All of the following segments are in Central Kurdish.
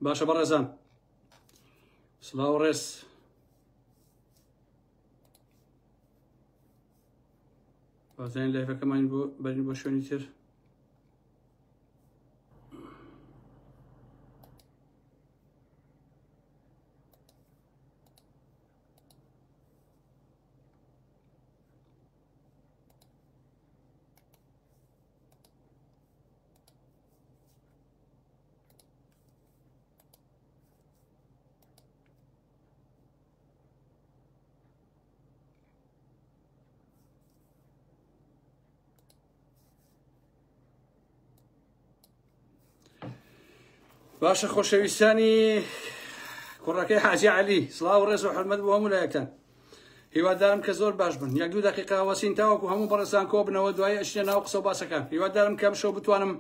باشە بەڕێزان سڵاو ڕێز بازانین لایفەکەمان بۆ بەرین بۆ شوێنی تر. باشە خۆشەویستانی کوڕەکەی حاجی عەلی سڵاو ڕێز و حرمەت بۆ هەموو لایەکتان هیوادارم کە زۆر باش بن یەک دوو دقیقا وەسین تاوەکو هەموو بەڕێزان کۆ بنەوە دوای ئەچنە ناو قسە و باسەکان هیوادارم کەم شەو بتوانم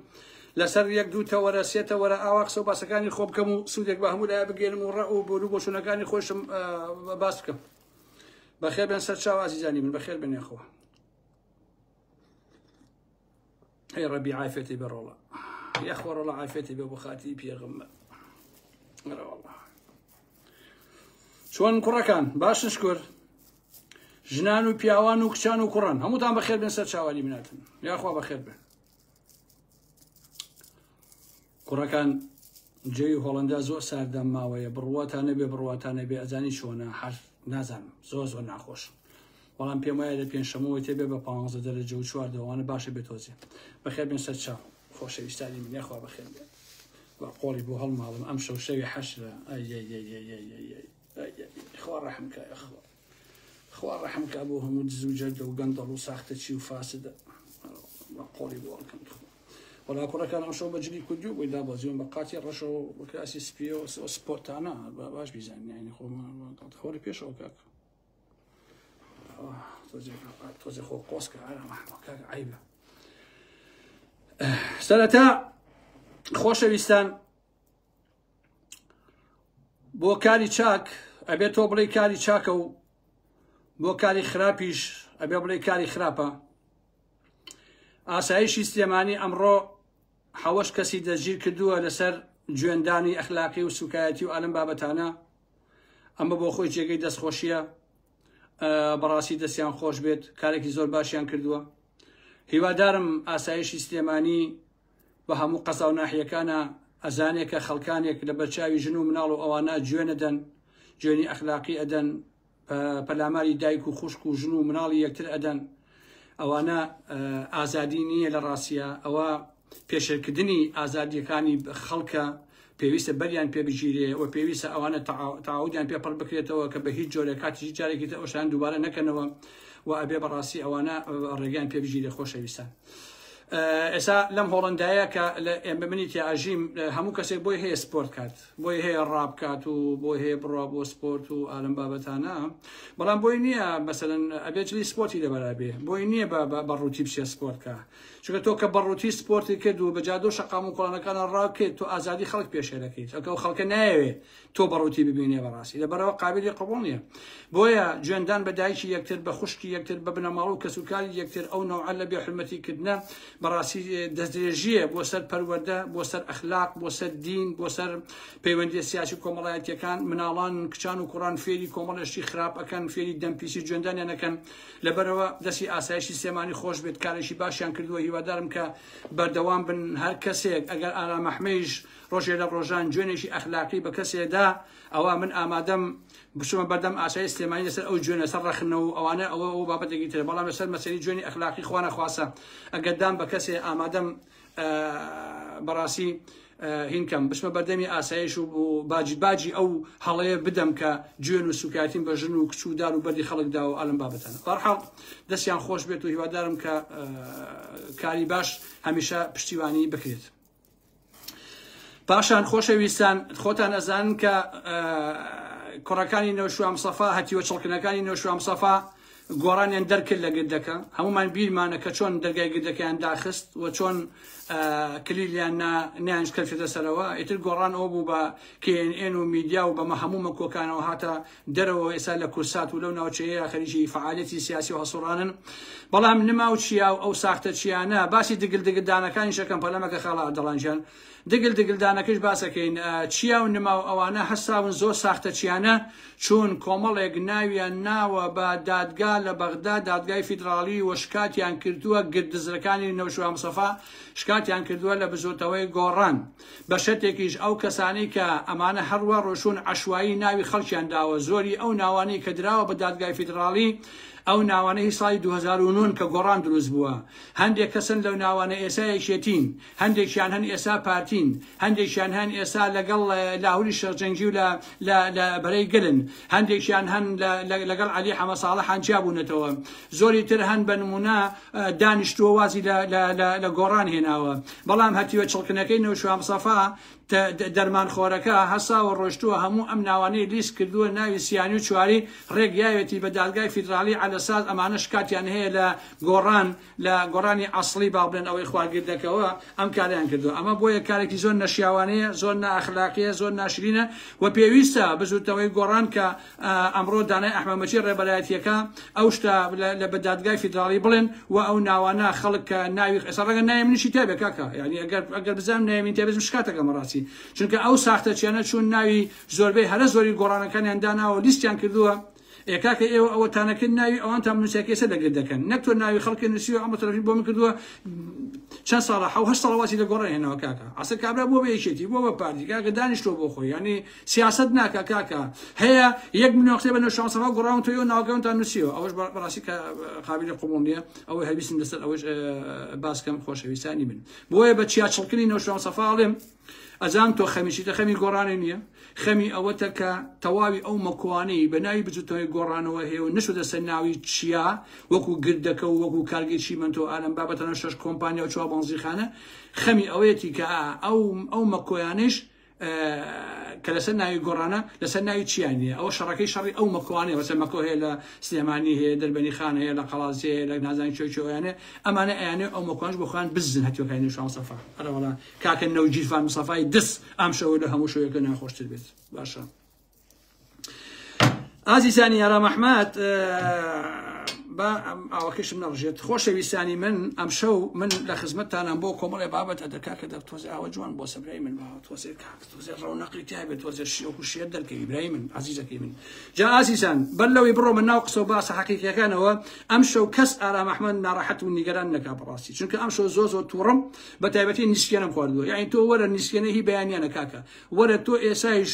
لەسەر یەک دوو تەوەرە سێ تەوەرە ئاوا قسە و باسەکانی خۆ بکەم و سوودێک بە هەموو لایە بگەێنم و ڕە و بۆر و بۆچوونەکانی خۆشم باس بکەم. بەخێر بێن سەر چاو ئازیزانی من بەخێر بێن یاخوا. ئەی ڕەبی عافێتی بە ڕۆڵە یاخوا ڕۆڵە عافێتی بە بۆ خاتری پێغەمبەر. ئەرەوەڵا چۆن کوڕەکان باشن شکر ژنان و پیاوان و کچان و کوڕان هەمووتان بەخێر بێن سەر چاوانی مناتن یاخوا بەخێر بێن. کوڕەکان جەوی هۆڵەندا زۆر ساردە ماوەیە بڕواتان نەبێ بڕواتان نەبێ ئەزانی چۆنە هەر نازانم زۆر زۆر ناخۆش بەڵام پێم وایە لە پێنجشەمەوەی تێبێ بە 15 دەرەجە و چوار دەوانە باشە بێ تۆزێ بەخێر بێن سەر چاو خۆشەویستانی من یاخوا بەخێر بێن بە قۆڵی بۆ هەڵماڵم ئەم شەو شەوی حەشرە ئەی ئەی ئەی ئەی ئەی ئەی ئەی ئەی خوا ڕەحم کە یاخوا خوا ڕەحم کا بۆ هەموو دز و جەردە و گەندەڵ و ساختەچی و فاسدە بە قۆڵی بۆ هەڵکەم تخوا وەڵا کوڕەکان ئەمشەو بە جلی کوردی و بۆی دابەزیون بە قاتی ڕەشەوە بە کراسی سپیەوە سپۆرتانە باش بیزانین یعنی خۆ خۆری پێشەوە کاک تۆزێ خۆ قۆسکە کاک عیبە سەرەتا خۆشەویستان بۆ کاری چاک ئەبێ تۆ بڵێ کاری چاکە و بۆ کاری خراپیش ئەبێ بڵێ کاری خراپە. ئاسایشی سلێمانی ئەمڕۆ حەوەش کەسی دەستگیر کردووە لەسەر جوێندانی ئەخلاقی و سوکایەتی و ئالم بابەتانە. ئەمە بۆ خۆی جێگەی دەستخۆشیە، بەڕاستی دەستیان خۆش بێت، کارێکی زۆر باشیان کردووە. هیوادارم ئاسایشی سلێمانی بە هەموو قەزا و ناحیەکانا ئەزانێ کە خەڵکانێک لە بەرچاوی ژن و مناڵ و ئەوانە جوێن ئەدەن، جوێنی ئەخلاقی ئەدەن، پەلاماری دایک و خوشک و ژن و مناڵی یەکتر ئەدەن، ئەوانە ئازادی نییە لە ڕاستیا، ئەوە پێشێلکردنی ئازادییەکانی خەڵکە، پێویستە بەریان پێ بگیرێ و پێویستە ئەوانە تەعاودیان پێ پڕ بکرێتەوە کە بە هیچ جۆرێک کاتی هیچ جارێکی تر ئەو شتانە دووبارە نەکەنەوە و ئەبێ بەڕاستی ئەوانە ڕێگەیان پێ بگیرێ خۆشەویستان. ئێستا لەم هۆڵندایە کە لە ئێمە منی تیا ئەژیم هەموو کەسێک بۆی هەیە سپۆرت کات بۆی هەیە ڕابکات و بۆی هەیە بڕوا بۆ سپۆرت و ئالم بابەتانە بەڵام بۆی نییە مەسەلەن ئەبێ جلی سپۆرتی لەبەرا بێ بۆی نییە بە ڕووتی بچێ سپۆرت کە چونکە تۆ کە بە ڕووتی سپۆرتی کرد و بە جادۆ شەقام و کۆڵانەکانە ڕاکرد تۆ ئازادی خەڵک پێشێلەکەیت ئەکە و خەڵکە نایەوێ تۆ بە ڕووتی ببینێ بەڕاستی لەبەرەوە قابلی قبوڵ نییە بۆیە جوێندان بە دایکی یەکتر بە خوشکی یەکتر بە بنەماڵە و کەسوکاری یەکتر ئەو نەوعە لە بێحورمەتی کردنە بەڕاستی دەستدرێژییە بۆ سەر پەروەردە بۆ سەر ئەخلاق بۆ سەر دین بۆ سەر پەیوەندیە سیاسی و کۆمەڵایەتیەکان مناڵان کچان و کوڕان فێری کۆمەڵێ شتی خراپ ئەکەن فێری دەمپیسی جوێندانیان ئەکەن لەبەرەوە دەستی ئاسایشی سلێمانی خۆش بێت کارێکی باشیان کردووە هیوادارم کە بەردەوام بن هەر کەسێک ئەگەر ئارام ئەحمەیش ڕۆژێ لە ڕۆژان جوێنێکی ئەخلاقی بە کەسێ دا ئەوا من ئامادەم بچمە بەردەم ئاسایی سلێمانی لەسەر ئەو جوێنە سەر ڕەخنە و ئەوانە ئەوە ئەو بابەتێکی ترە بەڵام لەسەر مەسەلی جوێنی ئەخلاقی خوا نەخواستە ئەگەر دام بە کەسێ ئامادەم بەڕاستی هینکەم بچمە بەردەمی ئاسایش و باجی باجی ئەو هەڵەیە بدەم کە جوێن و سوکایەتیم بە ژن و کچ و دار و بەردی خەڵک دا و ئالم بابەتانە بەرحاڵ دەستیان خۆش بێت و هیوادارم کە کاری باش هەمیشە پشتیوانی بکرێت. پاشان خۆشەویستان خۆتان ئەزانن کە کوڕەکانی نەوشوام سەفا هەتیوە چڵکنەکانی نەوشوام سەفا گۆڕانیان دەرکرد لە گردەکە، هەموومان بیرمانە کە چۆن دەرگای گردەکەیان داخست و چۆن کلیلیان نا نەیان کەلفێتە سەرەوە، ئیتر گۆڕان ئەوە بوو بە KNN و میدیا و بەمە هەموو مەکۆکانەوە هاتە دەرەوە، ئێستا لە کورسات و لەو ناوچەیە خەریکی فەعالیەتی سیاسی و هەڵسوڕانن. بەڵام نما و چیا و ئەو ساختە چیانە باسی دگل دگلدانەکانیش ئەکەم، پەلەمەکە خاڵە ئەردەڵان گیان، دگل دگلدانەکەش باسەکەین. چیا و نما و ئەوانە هەستاون زۆر ساختەچیانە، چوون کۆمەڵێک ناویان ناوە بە دادگا لە بەغدا، دادگای فیدراڵی، و شکاتیان کردووە، گردزرەکانی نەوشیروان مستەفا شکاتیان کردووە لە بزوتنەوەی گۆڕان، بە شەرتێکیش ئەو کەسانەی کە ئەمانە هەروا ڕۆشوون عەشوایی ناوی خەڵکیان داوە، زۆری ئەو ناوانەی کە دراوە بە دادگای فیدراڵی ئەو ناوانە هی ساڵی 2009 کە گۆڕان دروست بووە، هەندێک کەسن لەو ناوانە ئێسا یەکێتین، هەندێکیان هەن ئێسا پارتین، هەندێکیان هەن ئێسا لەگەڵ لاهوری شێخ جەنگی و لە لە لە بەرەی گەلن، هەندێکیان هەن لە لەگەڵ عەلی حەمە ساڵحان جیا بوونەتەوە، زۆری تر هەن بە نموونە دانیشتووە وازی لە لە لە لە گۆڕان هێناوە، بەڵام هەتیوە چڵکنەکەی نەوشیروان مستەفا دەرمانخۆرەکە هەساوە ڕۆشتووە هەموو ئەم ناوانەی لیست کردووە، ناوی سیانی و چواری ڕێک یاوێتی بە دادگای فیدراڵی عەلەساس ئەمانە شکاتیان هەیە لە گۆڕان، لە گۆڕانی ئەسڵی با بڵێن ئەوەی خوارگردەکەوە ئەم کارەیان کردووە. ئەمە بۆیە کارێکی زۆر نەشیاوانەیە، زۆر نائەخلاقیە، زۆر ناشرینە و پێویستە بزوتنەوەی گۆڕان کە ئەمڕۆ دانای ئەحمەد مەجید ڕێبەرایەتیەکە ئەو شتە لە بە دادگای فیدراڵی بڵێن و ئەو ناوانە خەڵک کە ناوی ئێستا ڕەنگە ناوی منیشی تیا بێ کاکە، یعنی ئەگەر ئەگەر بزانم ناوی من تیا بێت شکاتەکەم ڕاستی، چونکە ئەو ساختەچیانە چوون ناوی زۆربەی هەرە زۆری گۆڕانەکانیان داناوە لیستیان کردووە. ئێ کاکە ئێوە ئەوەتانە کرد ناوی ئەوانتان بنووسە کە ئێستا لەگەر دەکەن، نەک تۆ ناوی خەڵکی نووسیوە ئەمە تەلەفی بۆ من کردووە چەند ساڵە حەو هەشت ساڵە وازی لە گۆڕان هێناوە کاکە، ئەسە کابرا بۆ بە یەکێتی بۆ بە پارتی کاکە دانیشتووە بۆ خۆی، یعنی سیاسەت ناکا کاکە، هەیە یەک ملیۆن قسەی بە نەوشیروان مستەفا گۆڕاون تۆ ئێوە ناوەکەیانتان نووسیوە، ئەوەش بەڕاستی کە قابلی قبوڵ نییە. ئەوەی هەویستم لەسەر ئەوەش باسکەم خۆشەویستانی من، بۆیە بە چیا چڵکنی نەوشیروان مستەفا ئەڵێم ئەزانم تۆ خەمی چیتە، خەمی گۆڕانێ نییە، خەمی ئەوەتە کە تەواوی ئەو مەکۆانەی بە ناوی بزوتنەوەی گۆڕانەوە هەیە و نەچۆتە سەر ناوی چیا وەکو گردەکە و وەکو کارگەی چیمەنتۆ ئالەم بابەتانە شەش کۆمپانیا و چوار بەنزیخانە، خەمی ئەوەیەتی کە ئەو ئەو مەکۆیانەیش کە لەسەر ناوی گۆڕانە لەسەر ناوی چیا نییە. ئەوە شەڕەکەی شەڕی ئەو مەکۆانەیە، مەسەلەن مەکۆ هەیە لە سلێمانی هەیە، دەربەنی خان هەیە، لە قەڵادزێ هەیە، لە نازانم کوێ کوێ ئەمانە ئەیانەوێ ئەو مەکۆانەش بۆ خۆیان بزن هەتیوەکانی نەوشیروان مستەفا. ئەرەوەڵا کاکە نەوجیرفان مستەفای دز ئەم شەوە لە هەموو شەوێکە ناخۆشتر بێت. باشە ئازیزانی ئارام ئەحمەد، با ئاوەکەشم نەڕژێت. خۆشەویستانی من ئەمشەو من لە خزمەتتانم بۆ کۆمەڵێ بابەت ئەدە کاکە دە تۆزێ ئاوە جوان بۆ سەبرای من، با تۆزێ کاک تۆزێ ڕەونەقی تیا بێت، تۆزێ شیوەک و شێر دەرکەوی برای من عەزیزەکەی من. جا ئازیزان بەر لەوەی بڕۆمە ناو قسە و باسە حەقیقیەکانەوە، ئەمشەو کەس ئارام ئەحمەد ناڕەحەت و نیگەران نەکا بەڕاستی، چونکە ئەمشەو زۆر زۆر تووڕم، بە تایبەتی نیسکێنەم خواردووە. یعنی تۆ وەرە نیسکێنە هی بەیانیانە کاکە، وەرە تۆ ئێسایش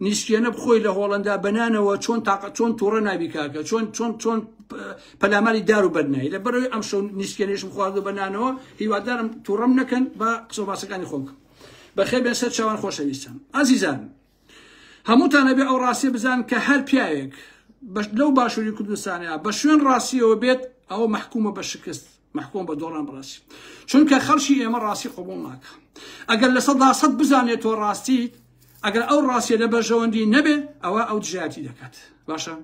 نیسکێنە بخۆی لە هۆڵەندا بەنانەوە، چۆن تاقە چۆن تووڕە نابی کاکە، چۆن چۆن چۆن پەلاماری دار و بەر نای. لەبەرەوەی ئەمشەو نیسکێنەیشم خواردووە بەنانەوە، هیوادارم تووڕەم نەکەن بە قسە و باسەکانی خۆم بکەم. بەخێر بێن سەر چاوان خۆشەویستان. ئازیزان هەمووتان ئەبێ ئەو ڕاستیە بزان کە هەر پیاوێک لەو باشووری کوردستانە بە شوێن ڕاستیەوە بێت ئەوە مەحکومە بە شکست، مەحکوم بە دۆڕان بەڕاستی، چونکە خەڵکی ئێمە ڕاستی قبوڵ ناکە. ئەگەر 100% بزانێت تۆ ڕاستیت، ئەگەر ئەو ڕاستیە لە بەرژەوەندی نەبێ ئەوە ئەو دژایەتی دەکات. باشە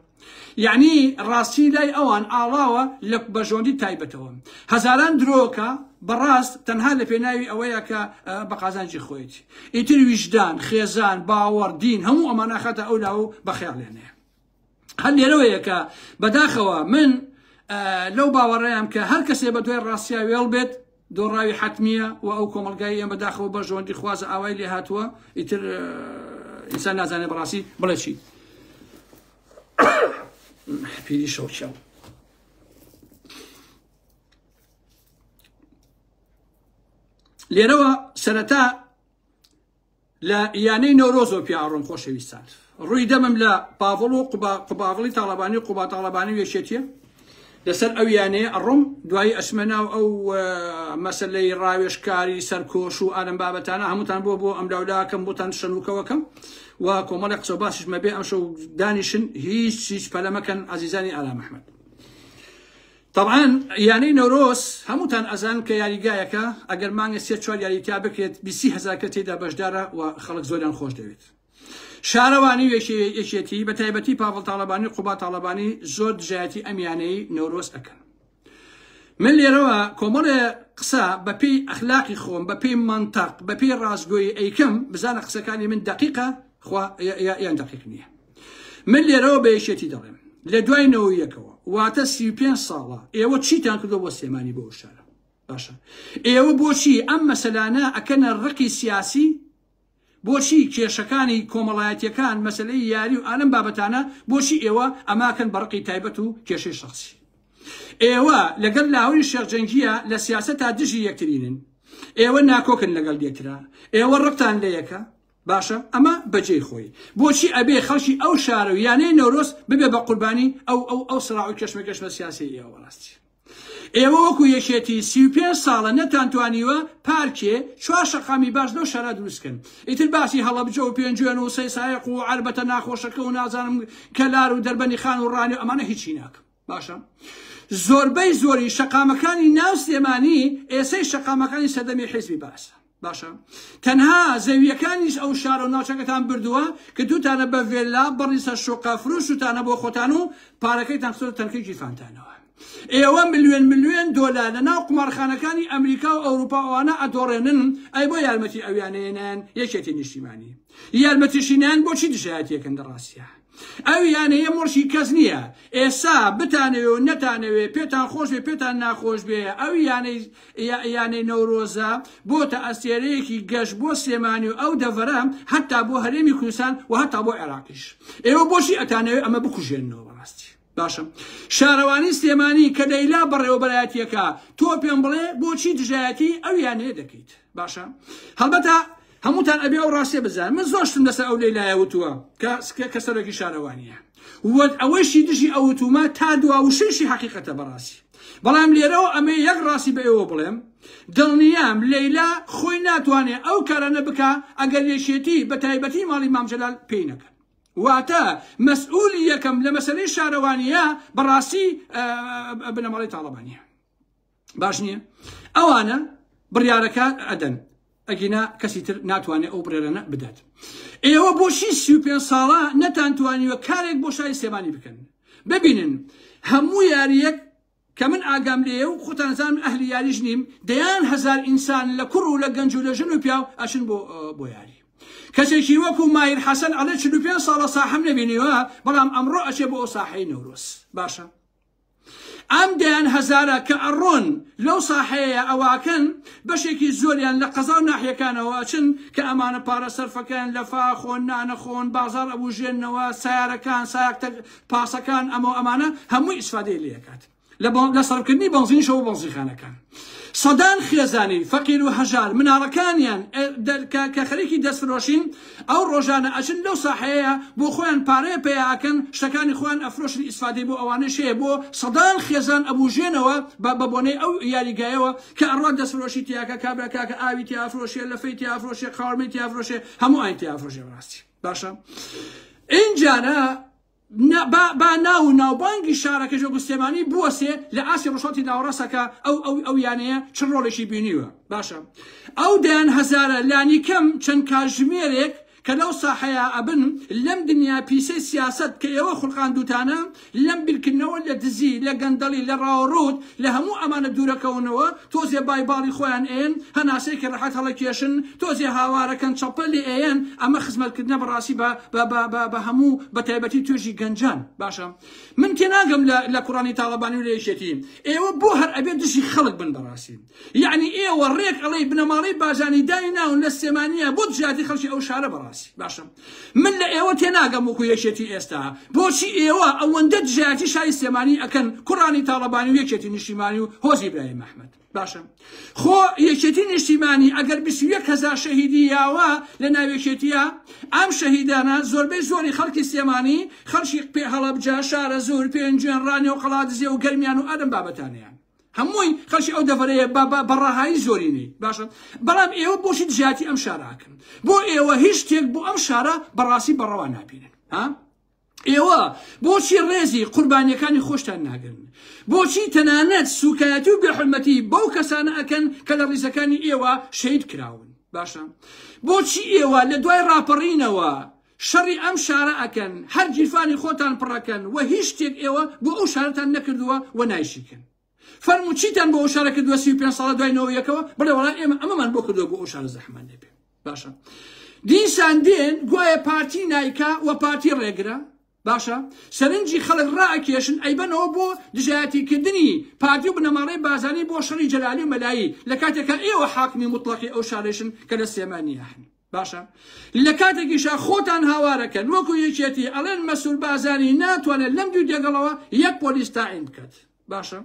یعنی ڕاستی لای ئەوان ئاڵاوە لە بەرژەوەندی تایبەتەوە، هەزاران درۆکە بەڕاست تەنها لە پێناوی ئەوەیە کە بە قازانجی خۆیەتی. ئیتر ویژدان، خێزان، باوەڕ، دین هەموو ئەمانە خاتە ئەو لاو بە خەیاڵیانەیە. هەر لێرەوەیە کە بەداخەوە من لەو باوەڕەیام کە هەر کەسێ بە دوای ڕاستیا وێڵ بێت دۆڕاوی حەتمیە و ئەو کۆمەڵگای ئێمە بەداخەوە بەرژەوەندی خوازە ئاوای لێ هاتووە، ئیتر ئینسان نازانێ بەڕاستی بڵێ چی. پیری شەوچاو لێرەوە سەرەتا لە یانەی نەورۆزەوە پیا ئەڕۆم خۆشەویستان، ڕووی دەمم لە پاڤڵ و قوباڤڵی تاڵەبانی و قوبا تاڵەبانی و یەکێتیە، لەسەر ئەو یانەیە ئەڕۆم، دوایی ئەچمە ناو ئەو مەسەلەی ڕاوێژکاری سەرکۆش و ئالەم بابەتانە، هەمووتان بۆ بۆ ئەملاولاکەم بۆتان شەنوکەوەکەم و کۆمەڵێک قسە و باسیش مەبێ ئەمشەو دانیشن، هیچ هیچ پەلە مەکەن عەزیزانی ئارام ئەحمەد. تەبعەن یانەی نەورۆز هەمووتان ئەزان کە یاریگایەکە ئەگەر مانگێ سێ چوار یاری تیا بکرێت 20 هەزار کەس تێیدا بەشدارە و خەڵک زۆریان خۆش دەوێت. شارەوانی و یەکێتی بە تایبەتی پاڤڵ تاڵەبانی و قوباد تاڵەبانی زۆر دژایەتی ئەم یانەی نەورۆز ئەکەن. من لێرەوە کۆمەڵێ قسە بە پێی ئەخلاقی خۆم بە پێی مەنتەق بە پێی ڕاستگۆیی ئەیکەم بزانە قسەکانی من دەقیقە خوا یان دەقیق نییە. من لێرەوە بە یەکێتی دەڵێم لە دوای نەوە یەکەوە واتە 35 ساڵە ئێوە چیتان کردو بۆ سلێمانی بۆ شارە باشە ئێوە بۆچی ئەم مەسەلانە ئەکەنە ڕقی سیاسی بۆچی کێشەکانی کۆمەڵایەتیەکان مەسەلەی یاری و ئالەم بابەتانە بۆچی ئێوە ئەماکەن بە ڕقی تایبەت و کێشەی شەخسی ئێوە لەگەڵ لاهوری شێخ جەنگیە لە سیاسەتا دژی یەکترینن ئێوە ناکۆکن لەگەڵ یەکترا ئێوە ڕقتان لە یەکە باشە ئەمە بەجێی خۆی بۆچی ئەبێ خەڵکی ئەو شارە و یانەی نەورۆز ببێ بە قوربانی ئەو ئەو ئەو سراع و کێشمەکێشمە سیاسی ئێوە بەڕاستی ئێوە وەکو یەکێتی 35 ساڵە نەتانتوانیوە پارکێ چوار شەقامی باش لەو شارە دروست کەن ئیتر باسی هەڵەبجە و پێنجوێن و سەیسایەق و عەربەتە ناخۆشەکە و نازانم کەلار و دەربەنی خان و ڕانی و ئەمانە هیچی ناکەم باشە زۆربەی زۆری شەقامەکانی ناو سلێمانی ئێسەی شەقامەکانی سەردەمی حیزبی بەعسە باشە تەنها زەویەکانیش ئەو شارە و ناوچەکەتان بردووە کە دووتانە بە ڤێلا بەڕی سەر شوقە فرۆشتوتانە بۆ خۆتان و پارەکەیتان خستۆتە تەنکەی گیرفانتانەوە ئێوە ملیۆن ملیۆن دۆلار لە ناو قومارخانەکانی ئەمریکا و ئەوروپا ئەوانە ئەدۆڕێنن ئەی بۆ یارمەتی ئەویانەیەنان یەکێتی نیشتیمانی یارمەتیشی نان بۆچی دژایەتیەکەن لە ڕاستیە ئەو یانەیە موڵکی کەس نییە ئێسا بتانەوێ و نەتانەوێ پێتان خۆش بێ پێتان ناخۆش بێ ئەو یانەی یانەی نەورۆزە بۆتە ئەستێرەیەکی گەش بۆ سلێمانی و ئەو دەڤەرە هەتا بۆ هەرێمی کوردستان و هەتا بۆ عێراقیش ئێوە بۆچی ئەتانەوێ ئەمە بکوژێنەوە بەڕاستی باشە شارەوانی سلێمانی کە لەیلا بەڕێوەبەرایەتیەکە تۆ پێم بڵێ بۆچی دژایەتی ئەو یانەیە دەکەیت باشە هەڵبەتە هەمووتان ئەبێ ئەو ڕاستیە بزان من زۆر شتم لەسەر ئەو لەیلایە وتووە کە کە سەرۆکی شارەوانیە و ئەوەیشی دژی ئەو وتومە تا دوا وشەیشی حەقیقەتە بەڕاستی بەڵام لێرەوە ئەمە یەک ڕاستی بە ئێوە بڵێم دڵنیام لەیلا خۆی ناتوانێ ئەو کارانە بکا ئەگەر یەکێتی بە تایبەتی ماڵی مام جەلال پێی نەکەن واتە مەسئولی یەکەم لە مەسەلەی شارەوانیە بەڕاستی بنەماڵەی تاڵەبانیە باش نییە ئەوانە بڕیارەکە ئەدەن ئەگینا کەسی تر ناتوانێت ئەو بڕێرانە بدات ئێوە بۆچی 35 ساڵە نەتانتوانیوە کارێک بۆ شاری سلێمانی بکەن ببینن هەموو یاریەک کە من ئاگام لێیە و خۆتان زان من ئەهلی یاریش نیم دەیان هەزار ئینسان لە کوڕ و لە گەنج و لە ژن و پیاو ئەچن بۆ بۆ یاری کەسێکی وەکو ماهیر حەسەن ئەڵێ 45 ساڵە ساحەم نەبینیوە بەڵام ئەمڕۆ ئەچێ بۆ ئەو ساحەی نەورۆز باشە ئەم دەیان هەزارە کە ئەڕۆن لەو ساحەیە ئەواکەن بەشێکی زۆریان لە قەزا و ناحیەکانەوە ئەچن کە ئەمانە پارە سەرفەکەن لەفا خۆن نانە خۆن بازاڕ ئەبوژێننەوە سەیارەکان سایەق پاسەکان ئەمە و ئەمانە هەمووی ئیسفادەی لێکات لە سەرفکردنی بەنزینیشەوە بۆ بەنزینخانەکان سەدان خێزانی فەقیر و هەژار مناڵەکانیان کە خەریکی دەستفرۆشین ئەو ڕۆژانە ئەچن لەو ساحەیە بۆ خۆیان پارەیە پەیا ئەکەن شتەکانی خۆیان ئەفرۆشن ئیسفادەی بۆ ئەوانەش هەیە بۆ سەدان خێزان ئەبوژێنەوە بە بۆنەی ئەو یاریگایەوە کە ئەڕوات دەستفرۆشی تیاکە کابرا کاکە ئاوی تیا ئەفرۆشێ لەفەی تیا ئەفرۆشێ قاورمەی تیا ئەفرۆشێ هەموو ئاین تیا ئەفرۆشێ بەڕاستی باشە ئینجانە با با ناو و ناوبانگی شارەکەش وەکو سلێمانی بوەسێ لە ئاستی ڕۆژهەڵاتی ناوەڕاستە ئەو ئەو ئەو یانەیە چ ڕۆڵێکی بینیوە باشە ئەو دەیان هەزارە لانیکەم چەند کاتژمێرێک کە لەو ساحەیە ئەبن لەم دنیا پیسەی سیاسەت کە ئێوە خولقاندوتانە لەم بیرکردنەوە لە دزی لە گەندەڵی لە ڕاوەڕووت لە هەموو ئەمانە دوورەکەونەوە تۆزێ بای باڵی خۆیان ئەیەن هەناسەیەکی ڕەحەت هەڵەکێشن تۆزێ هاوارەکەن چەپە لێ ئەیەن ئەمە خزمەتکردنە بەڕاستی بە بە بە بە بە هەموو بە تایبەتی توێژی گەنجان باشە من تێناگەم لە لە کوڕانی تاڵەبانی و لە یەکێتی ئێوە بۆ هەر ئەبێ دژی خەڵک بن بەڕاستی یعنی ئێوە ڕێک ئەڵێی بنەماڵەی بارزانی دای ناون لە سلێمانیە بۆ دژایەتی خەڵکی ئەو شارە بەڕاستی باشە من لە ئێوە تێناگەم وەکو یەکێتی ئێستا بۆچی ئێوە ئەوەندە دژایەتی شاری سلێمانی ئەکەن کوڕانی تاڵەبانی و یەکێتی نیشتیمانی و هۆزی ئیبراهیم ئەحمەد باشە خۆ یەکێتی نیشتیمانی ئەگەر 21 هەزار شەهیدی یاوە لە ناو یەکێتیە ئەم شەهیدانە زۆربەی زۆری خەڵکی سلێمانی خەڵکی پێ هەڵەبجە شارەزوور پێنجوێن ڕانیە و قەڵادزێ و گەرمیان و ئەم بابەتانەیان هەمووی خەڵکی ئەو دەڤەرەیە بە بە بە ڕەهایی زۆرینەی باشە بەڵام ئێوە بۆچی دژایەتی ئەم شارە ئەکەن بۆ ئێوە هیچ شتێک بۆ ئەم شارە بەڕاستی بەڕەوا نابینن ها ئێوە بۆچی ڕێزی قوربانیەکانی خۆشتان ناگرن بۆچی تەنانەت سوکایەتی و بێحورمەتی بەو کەسانە ئەکەن کە لە ڕیزەکانی ئێوە شەهید کراون باشە بۆچی ئێوە لە دوای ڕاپەڕینەوە شەڕی ئەم شارە ئەکەن، هەر گیرفانی خۆتان پڕەکەن و هیچ شتێک ئێوە بۆ ئەو شارەتان نەکردووە و نایشیکەن. فەرموو چیتان بۆ ئەو شارە کردووە 35 ساڵە دوای 91ەوە؟ بڵێ وەڵا ئێمە ئەمەمان بۆ کردووە بۆ ئەو شارە زەحمان نەبێ. باشە دیسان دێن گوایە پارتی نایکا و پارتی ڕێگرە. باشە سەرنجی خەڵک ڕائەکێشن ئەیبەنەوە بۆ دژایەتی کردنی پارتی و بنەماڵەی بازانی بۆ شەڕی جەلالی و مەلایی لە کاتێکا ئێوە حاکمی موتڵەقی ئەو شارەیشن کە لە سلێمانیە هەن. باشە لە کاتێکیشا خۆتان هاوارەکەن وەکو یەکێتی ئەڵێن مەسرور بازانی ناتوانێت لەم دوو دێگەڵەوە یەک پۆلیس تاعین بکات. باشە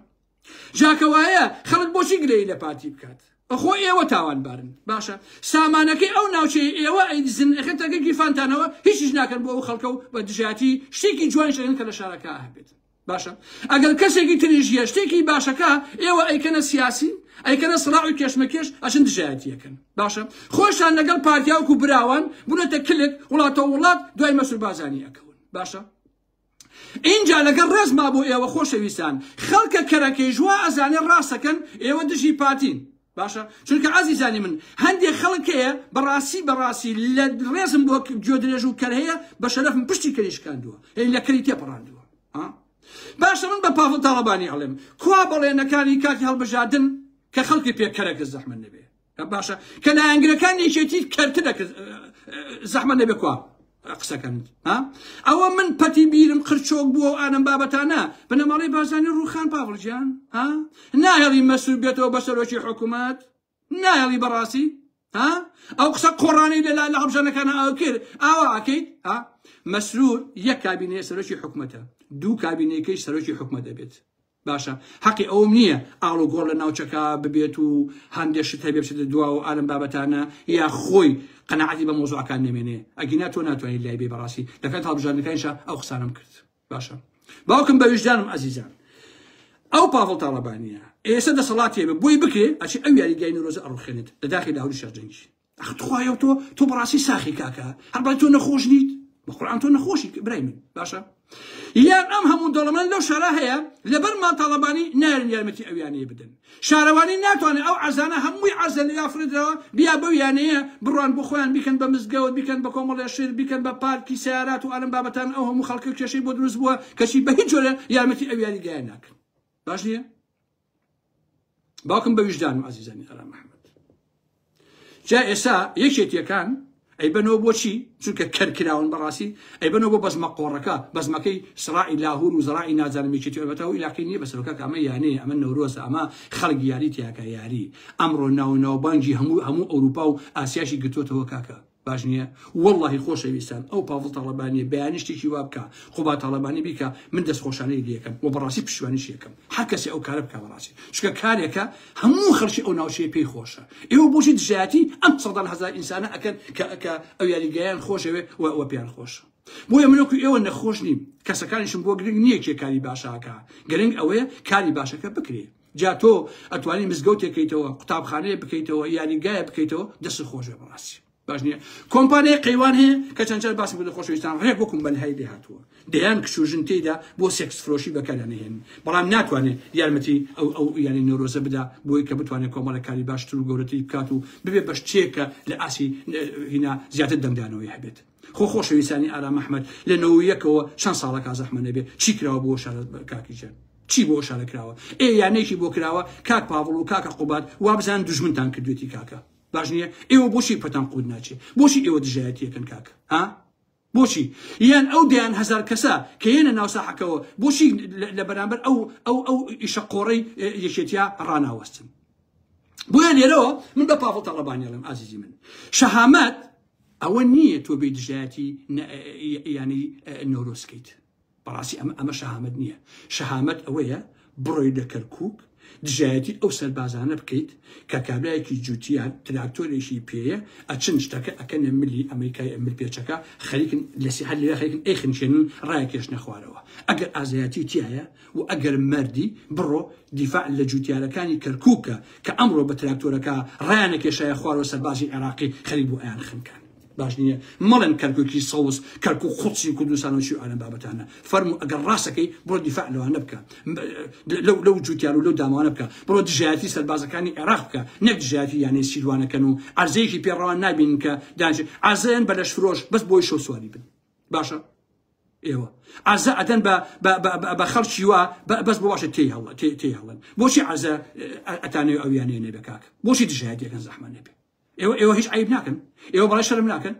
جاکەوایە خەڵک بۆچی گلەیی لە پارتی بکات؟ ئەخۆ ئێوە تاوانبارن. باشە سامانەکەی ئەو ناوچەیە ئێوە ئەیدزن ئەخەن تەکە گیرفانتانەوە هیچیش ناکەن بۆ ئەو خەڵکە و بە دژایەتی شتێکی جوانیش ئەکەن کە لە شارەکە هەبێت. باشە ئەگەر کەسێکی تریش هەیە شتێکی باشەکە ئێوە ئەیکەنە سیاسی ئەیکەنە سڵاع و کێشمەکێش ئەچن دژایەتیەکەن. باشە خۆشان لەگەڵ پارتیاوکو براوان بوونەتە کلک وڵاتە وڵات دوای مەسرور بازانی ئەکەون. باشە ئینجا لەگەڵ ڕێزما بۆ ئێوە خۆشەویستان خەڵکە کەرەکەیش وا ئەزانێ ڕاستەکەن ئێوە دژی پارتین. باشە چونکە عەزیزانی من هەندێک خەڵک هەیە بەڕاستی بەڕاستی لە ڕێزم بۆ گوێدرێژ و کەر هەیە بە شەرەفم پشتی کەری شکاندووە یعنی لە کەری تێپەڕاندووە. باشە من بە پاڤڵ تاڵەبانی ئەڵێم کوا بەڵێنەکانی کاتی هەڵبژاردن کە خەڵکی پێ کەرەکە زەحمەت نەبێ؟ باشە کە لایەنگرەکان یەکێتی کەرتر دەکرد زەحمەت نەبێ کوا قسەکەن؟ ئەوە من پەتی بیرم قرچۆک بووە و ئانم بابەتانە بنەماڵەی بارزانی ڕووخان پاڤڵ گیان ها ناهێڵی مەسرور بێتەوە بە سەرۆکی حکوومەت، ناهێڵی بەڕاستی ها ئەو قسە قۆڕانەی لە لە هەڵبژاردنەکان ئاو کرد ئاوا ئەکەیت ها مەسرور یەک کابینەیە سەرۆکی حکوومەتە، دوو کابینەیەکەی سەرۆکی حکوومەت دەبێت. باشە حەقی ئەوم نییە ئاڵوگۆڕ لە ناوچەکە ببێت و هەندێک شت هەبێ بچێتە دوا و ئالم بابەتانە یا خۆی قەناعەتی بە مۆزوعەکان نەمێنێ، ئەگینا تۆ ناتوانانی لای بێ بەڕاستی. لە کات هەڵبژاردنەکانیشا ئەو قسانەم کرد. باشە باوکم بە ویژدانم ئەزیزان ئەو پاڤڵ تاڵەبانیە ئێستا دەسەڵاتی هەبێ بۆی بکرێ ئەچێ ئەو یاریگای نەورۆزە ئەڕوخێنێت لە داخی لاهوری شێخ جەنگی. ئەخ تخوایە تۆ تۆ بەڕاستی ساخی کاکە هەر بڵێ تۆ نەخۆش نیت؟ بە قورئان تۆ نەخۆشی برای من. باشە یان ئەم هەموو دەوڵەمەند لەو شارە هەیە لەبەر ماڵ تاڵەبانی نارن یارمەتی ئەو یانەیە بدەن، شارەوانی ناتوانێت ئەو عەرزانە هەمووی عەرزە لەویا فڕێدراوە بیا بەو یانەیە بڕوان بۆ خۆیان بیکەن بە مزگەوت بیکەن بە کۆمەڵێ شت بیکەن بە پارکی سیارات و ئالم بابەتان ئەو هەموو خەڵکە کێشەی بۆ دروست بووە کەچی بە هیچ جۆرە یارمەتی ئەو یاریگایە ناکەن. باش نییە؟ باوکم بە ویژدانم ئازیزانی ئارام ئەحمەد. جا ئێستا یەکێتیەکان ئەیبەنەوە بۆچی؟ چونکە کەرکراون بەڕاستی ئەیبەنەوە بۆ بەزمە قۆڕەکە، بەزمەکەی سڕاعی لاهور و زەڕاعی نازانم یەکێتی ئەبەتەوە ئیلاقی نییە بەسەرۆکە کە ئەمە یانەیە، ئەمە نەورۆزە، ئەمە خەڵک یاری تیاکە یاری ئەمڕۆ ناو ناوبانگی هەموو ئەوروپا و ئاسیاشی گرتووەتەوە کاکە. باش نییە؟ وەڵڵاهی خۆشەویستان ئەو پاڤڵ تاڵەبانیە بەیانی شتێکی وا بکا قوبا تاڵەبانی بیکا من دەستخۆشانەی لێکەم و بەڕاستی پشتیوانیشی یەکەم هەر کەسێ ئەو کارە بکا بەڕاستی چونکە کارێکە هەموو خەڵکی ئەو ناوچەیە پێی خۆشە. ئێوە بۆچی دژایەتی ئەم سەدان هەزار ئینسانە ئەکەن کە ئەو یاریگایان خۆشەوێ و پێیان خۆشە؟ بۆیە من وەکو ئێوە نەخۆش نیم، کەسەکانیشم بۆ گرنگ نییە کێ کاری باشەکە، گرنگ ئەوەیە کاری باشەکە بکرێ. جا تۆ ئەتوانی مزگەوتێک بکەیتەوە، قوتابخانەیە بکەیتەوە، یاریگایە بکەیتەوە، دەست خۆش بێ بەڕاستی. باش نییە؟ کۆمپانیای قەیوان هەیە کە چەند جار باسم کردو خۆشەویستان ڕێک وەکو مەلهای لێ هاتووە، دەیان کچ و ژن تێیدا بۆ سێکس فرۆشی بەکاریان ئەهێنن، بەڵام ناتوانێت یارمەتی ئەو ئەو یانی نەورۆزە بدا بۆی کە بتوانێت کۆمەڵێک کاری باشتر و گەورەتری بکات و ببێ بە شتێک کە لە ئاسی هینا زیاتر دەنگدانەوەی هەبێت. خۆ خۆشەویستانی ئارام ئەحمەد لە 91ەوە چەند ساڵەکە زەحمە نەبێ چی کراوە بۆ شارە کاکی جان؟ چی بۆ شارە کراوە؟ ئێ یانەیەکی بۆ کراوە کاک پاڤڵ و کاکە قوباد وابزان دوژمنتان کردوێتی کاکە. باش نییە؟ ئێوە بۆچی پەتان قوت ناچێ؟ بۆچی ئێوە دژایەتیەکەن کاکە؟ ها؟ بۆچی؟ یان ئەو دەیان هەزار کەسە کە یەنە ناو ساحەکەوە بۆچی لە بەرامبەر ئەو ئەو ئەو ئیشە قۆڕەی یەکێتیا ڕاناوەستن؟ بۆیە لێرەوە من بە پاڤڵ تاڵەبانی ئەڵێم ئازیزی من شەهامەت ئەوە نییە تۆ بێ دژایەتی یانی نەورۆز بکەیت. بەڕاستی ئەمە شەهامەت نییە. شەهامەت ئەوەیە بڕۆی لە کەرکووک دژایەتی ئەو سەربازانە بکەیت کە کابرایەکی جوتیار تراکتۆرێکی پێیە ئەچن شتەکە ئەکەنە ملی ئەمریکای مل پێچەکە خەریکن لە هەر لەوێ خەریکن ئەیخنچێنن ڕایەکێشنە خوارەوە. ئەگەر ئازایەتی تایە و ئەگەر مەردی بڕۆ دیفاع لە جوتیارەکانی کەرکووکە کە ئەمڕۆ بە تراکتۆرەکە ڕایانەکێشایە خوارەوە سەربازی عێراقی خەریک بوو ئەیان خنکان. باش نییە مەڵێن کەرکوکی سەوز کەرکوک قودسی کوردستان و چی و ئالەم بابەتانە فەرموو ئەگەر ڕاستەکەی بڕۆ دیفاع لەوانە بکە لەو لەو جوتیار و لەو داماوانە بکە بڕۆ دژایەتی سەربازەکانی عێراق بکە نەک دژایەتی یانەی سیروانەکەن و عەرزەیەکی پێ ڕەوان نابینن کە دانیشن عەرزەیان بە لەشفرۆش بەس بۆی شەو سواری بن باشە ئێوە عەرزە ئەدەن بە بە خەڵکی وا بەس بۆ باشە تێی هەڵ تێی هەڵن بۆچی عەرزە ئەتانەوێ ئەو یانەیە نەبێ کاک بۆچی دژایەتیەکەن زەحمە نەبێ ئێوە ئێوە هیچ عیب ناکەن ئێوە بەڵێ شەرم ناکەن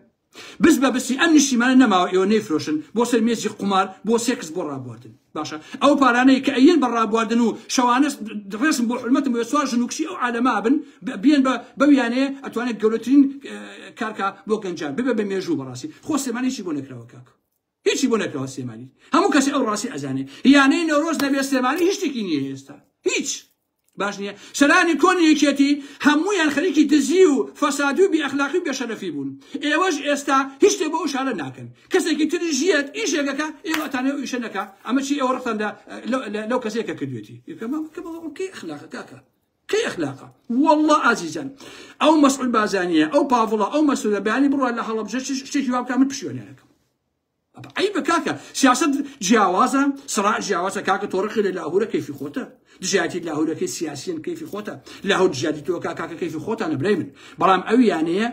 بس بە بسی ئەم نیشتیمانە نەماوە ئێوە نەیفرۆشن بۆ سەر مێزی قومار بۆ سێکس بۆ ڕابواردن باشە ئەو پارانەی کە ئەیەن بە ڕابواردن و شەوانە ڕێزم بۆ حرمەتم بۆ سوار ژن و کچی ئەو عالەما بن بیەن بە بەویانەیە ئەتوانێت گەورەترین کارکە بۆ گەنجان ببێ بە مێژوو بەڕاستی خۆ سلێمانی هیچی بۆ نەکراوە کاک هیچی بۆ نەکراوە سلێمانی هەموو کەسی ئەو ڕاستی ئەزانێ یانەی نەورۆز نەبێ سلێمانی هیچ شتێکی نییە ئێستا هیچ باش نییە سەرانی کۆنی یەکێتی هەموویان خەریکی دزی و فەسادی و بێئەخلاقی و بێشەرەفی بوون ئێوەش ئێستا هیچ شتێک بۆ ئەو شارە ناکەن کەسێکی تری ژیەت ئیشێکەکە ئێوە ئەتانەوێ ئەو ئیشە نەکا ئەمە چی ئێوە ڕقتان لەو کەسەیە کە کردوێتی کەی ئەخلاقە کاکە کەی ئەخلاقە والله ئازیزان ئەو مەسعود بازانیە ئەو پاڤڵە ئەو مەسعودە بەیانی بڕوا لە هەڵەبجە شتێکی وا بکا من پشیوانیانەکەم عەیبە کاکە سیاسەت جیاوازە سڕا جیاوازە کاکە تۆ ڕقی لە لاهورە کەیفی خۆتە دژایەتی لاهورەکەی سیاسیەن کەیفی خۆتە لاهور دژایەتی تۆ کاکە کەیفی خۆتانە برای من بەڵام ئەو یانەیە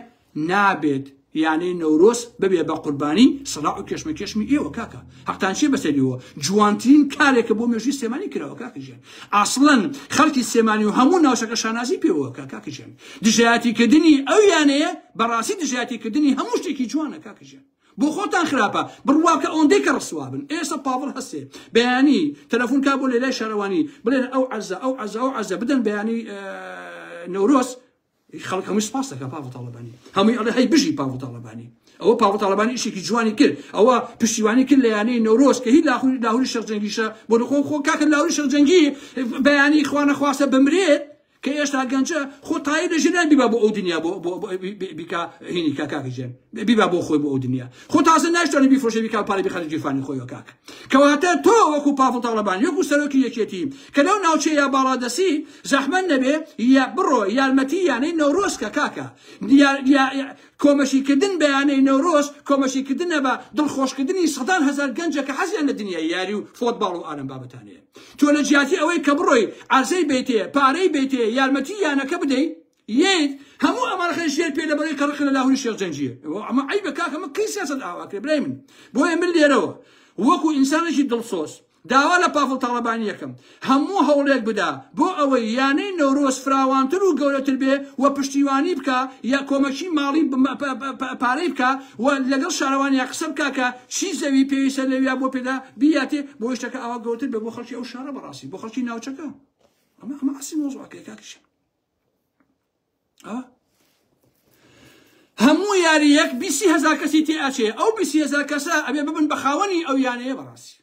نابێت یانەی نەورۆز ببێ بە قوربانی سڕا و کێشمەکێشمی ئێوە کاکە حەقتان چیە بەسەریەوە جوانترین کارێکە بۆ مێژووی سلێمانی کراوە کاکە گیان ئەسڵەن خەڵکی سلێمانی و هەموو ناوچەکە شانازی پێوە کاکە گیان دژایەتیکردنی ئەو یانەیە بەڕاستی دژایەتیکردنی هەموو شتێکی جوانە کاکە گیان بۆ خۆتان خراپە بڕوا بکە ئەوەندەی کە ڕسوا بن ئێستا پاڤڵ هەستێ بەیانی تەلەفۆن کا بۆ لێلای شارەوانی بڵێن ئەو عەرزە ئەو عەرزە ئەو عەرزە بدەن بەیانی نەورۆز خەڵک هەمووی سپاس دەکا پاڤڵ تاڵەبانی هەمووی ئەڵێ هەی بژی پاڤڵ تاڵەبانی ئەوە پاڤڵ تاڵەبانی ئیشێکی جوانی کرد ئەوە پشتیوانی کرد لە یانەی نەورۆز کە هی لاهوری لاهوری شێخ جەنگیشە بۆ خۆ خۆ کاکە لاهوری شێخ جەنگی بەیانی خوا نەخواستە بمرێت کە ئێشتا گەنجە خۆ تایی لە ژنان بیبا بۆ ئەو دنیا بۆ بیکا هینی کا کاکە گیان بیبا بۆ خۆی بۆ ئەو دنیا خۆ تازە ناشتوانێ بیفرۆشێ بیکا پارە بیخاتە گیرفانی خۆیەوە کاک کەواتە تۆ وەکو پاڤڵ تاڵەبانی وەکو سەرۆکی یەکێتی کە لەو ناوچەیە باڵادەسی زەحمەت نەبێ یا بڕۆ یارمەتی یانەی نەورۆز کە کاکە کۆمەشی کردن بە یانەی نەورۆز کۆمەشی کردنە بە دڵخۆشکردنی سەدان هەزار گەنجە کە حەزیان لە دنیای یاری و فۆتباڵ و ئالەم بابەتانەیە تۆ لە جیاتی ئەوەی کە بڕۆی عەرزەی بەیتێ پارەی بەیتێ یارمەتی یانەکە بدەی یەیت هەموو ئەمانە خەی ژێر پێ لەبەرەی کە ڕقی لە لاهوری شێخ جەنگیە ئەمە عەیبە کاکە ئەمە کەی سیاسەت ئاوا کرێ برای من بۆیە من لێرەوە وەکو ئینسانێکی دڵسۆز داوا لە پافڵ تاڵەبانی یەکەم هەموو هەوڵێک بدا بۆ ئەوەی یانەی نەورۆز فراوانتر و گەورەتر بێ و پشتیوانی بکا یا کۆمەکی ماڵی پارەی بکا و لەگەڵ شارەوانیا قسە بکا کە چی زەوی پێویستە لەویا بۆ پێدا بیاتێ بۆ شتەکە ئاوا گەورەتر بێ بۆ خەڵکی ئەو شارە بەڕاستی بۆ خەڵکی ناوچەکە ئەمە ئەمە ئەسلی مەوزوعەکەیە کاکیشم هەموو یاریەک بیسی هەزار کەسی تێ ئەچێ ئەو بیسی هەزار کەسە ئەبێ ببن بە خاوەنی ئەو یانەیە بەڕاستی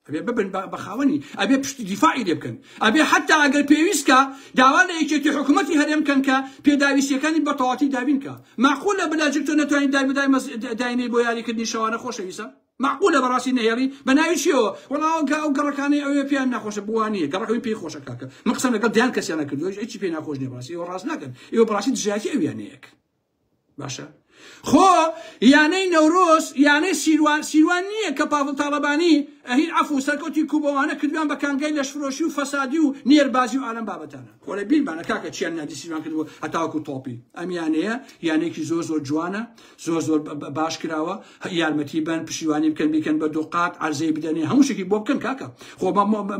ئەبێ ببن بە خاوەنی ئەبێ پشت دیفاعی لێ بکەن ئەبێ حتا ئەگەر پێویست کە داوا لە یەکێتی حکوومەتی هەرێم کەن کە پێداویستیەکانی بە تەواتی دابین کە معقولە بلاجک تۆ نەتوانین دای بدای داینەی بۆ یاریکردنی شەوانە خۆشەویستە مەعقولە بەڕاستی نەهێڵی بەناوی چیەوە وەڵا ئەو ئەو گەڕەکانەی ئەوێ پێیان ناخۆشە بوا نییە گەڕەکەوی پێی خۆشە کاکە من قسەم لەگەڵ دیان کەسیانە کردووە هیچی پێ ناخۆش نییە بەڕاستی ئێوە ڕاست ناکەن ئێوە بەڕاستی دژایەتی ئەویانەیەک باشە خۆ یانەی نەورۆز یانەی سیروان سیروان نییە کە پاڤڵ تاڵەبانی ئەهین عەفو سەرکەوتی کوبەوانە کردویان بە کانگای لەشفرۆشی و فەسادی و نێربازی و ئالەم بابەتانە خۆ لە بیرمانە کاکە چیان نادی سیروان کردبوو هەتاوەکو تۆپی ئەم یانەیە یانەیەکی زۆر زۆر جوانە زۆر زۆر باش کراوە یارمەتی بن پشیوانی بکەن بیکەن بە دووقات عەرزەی بدەنێ هەموو شتێکی بۆ بکەن کاکە خۆ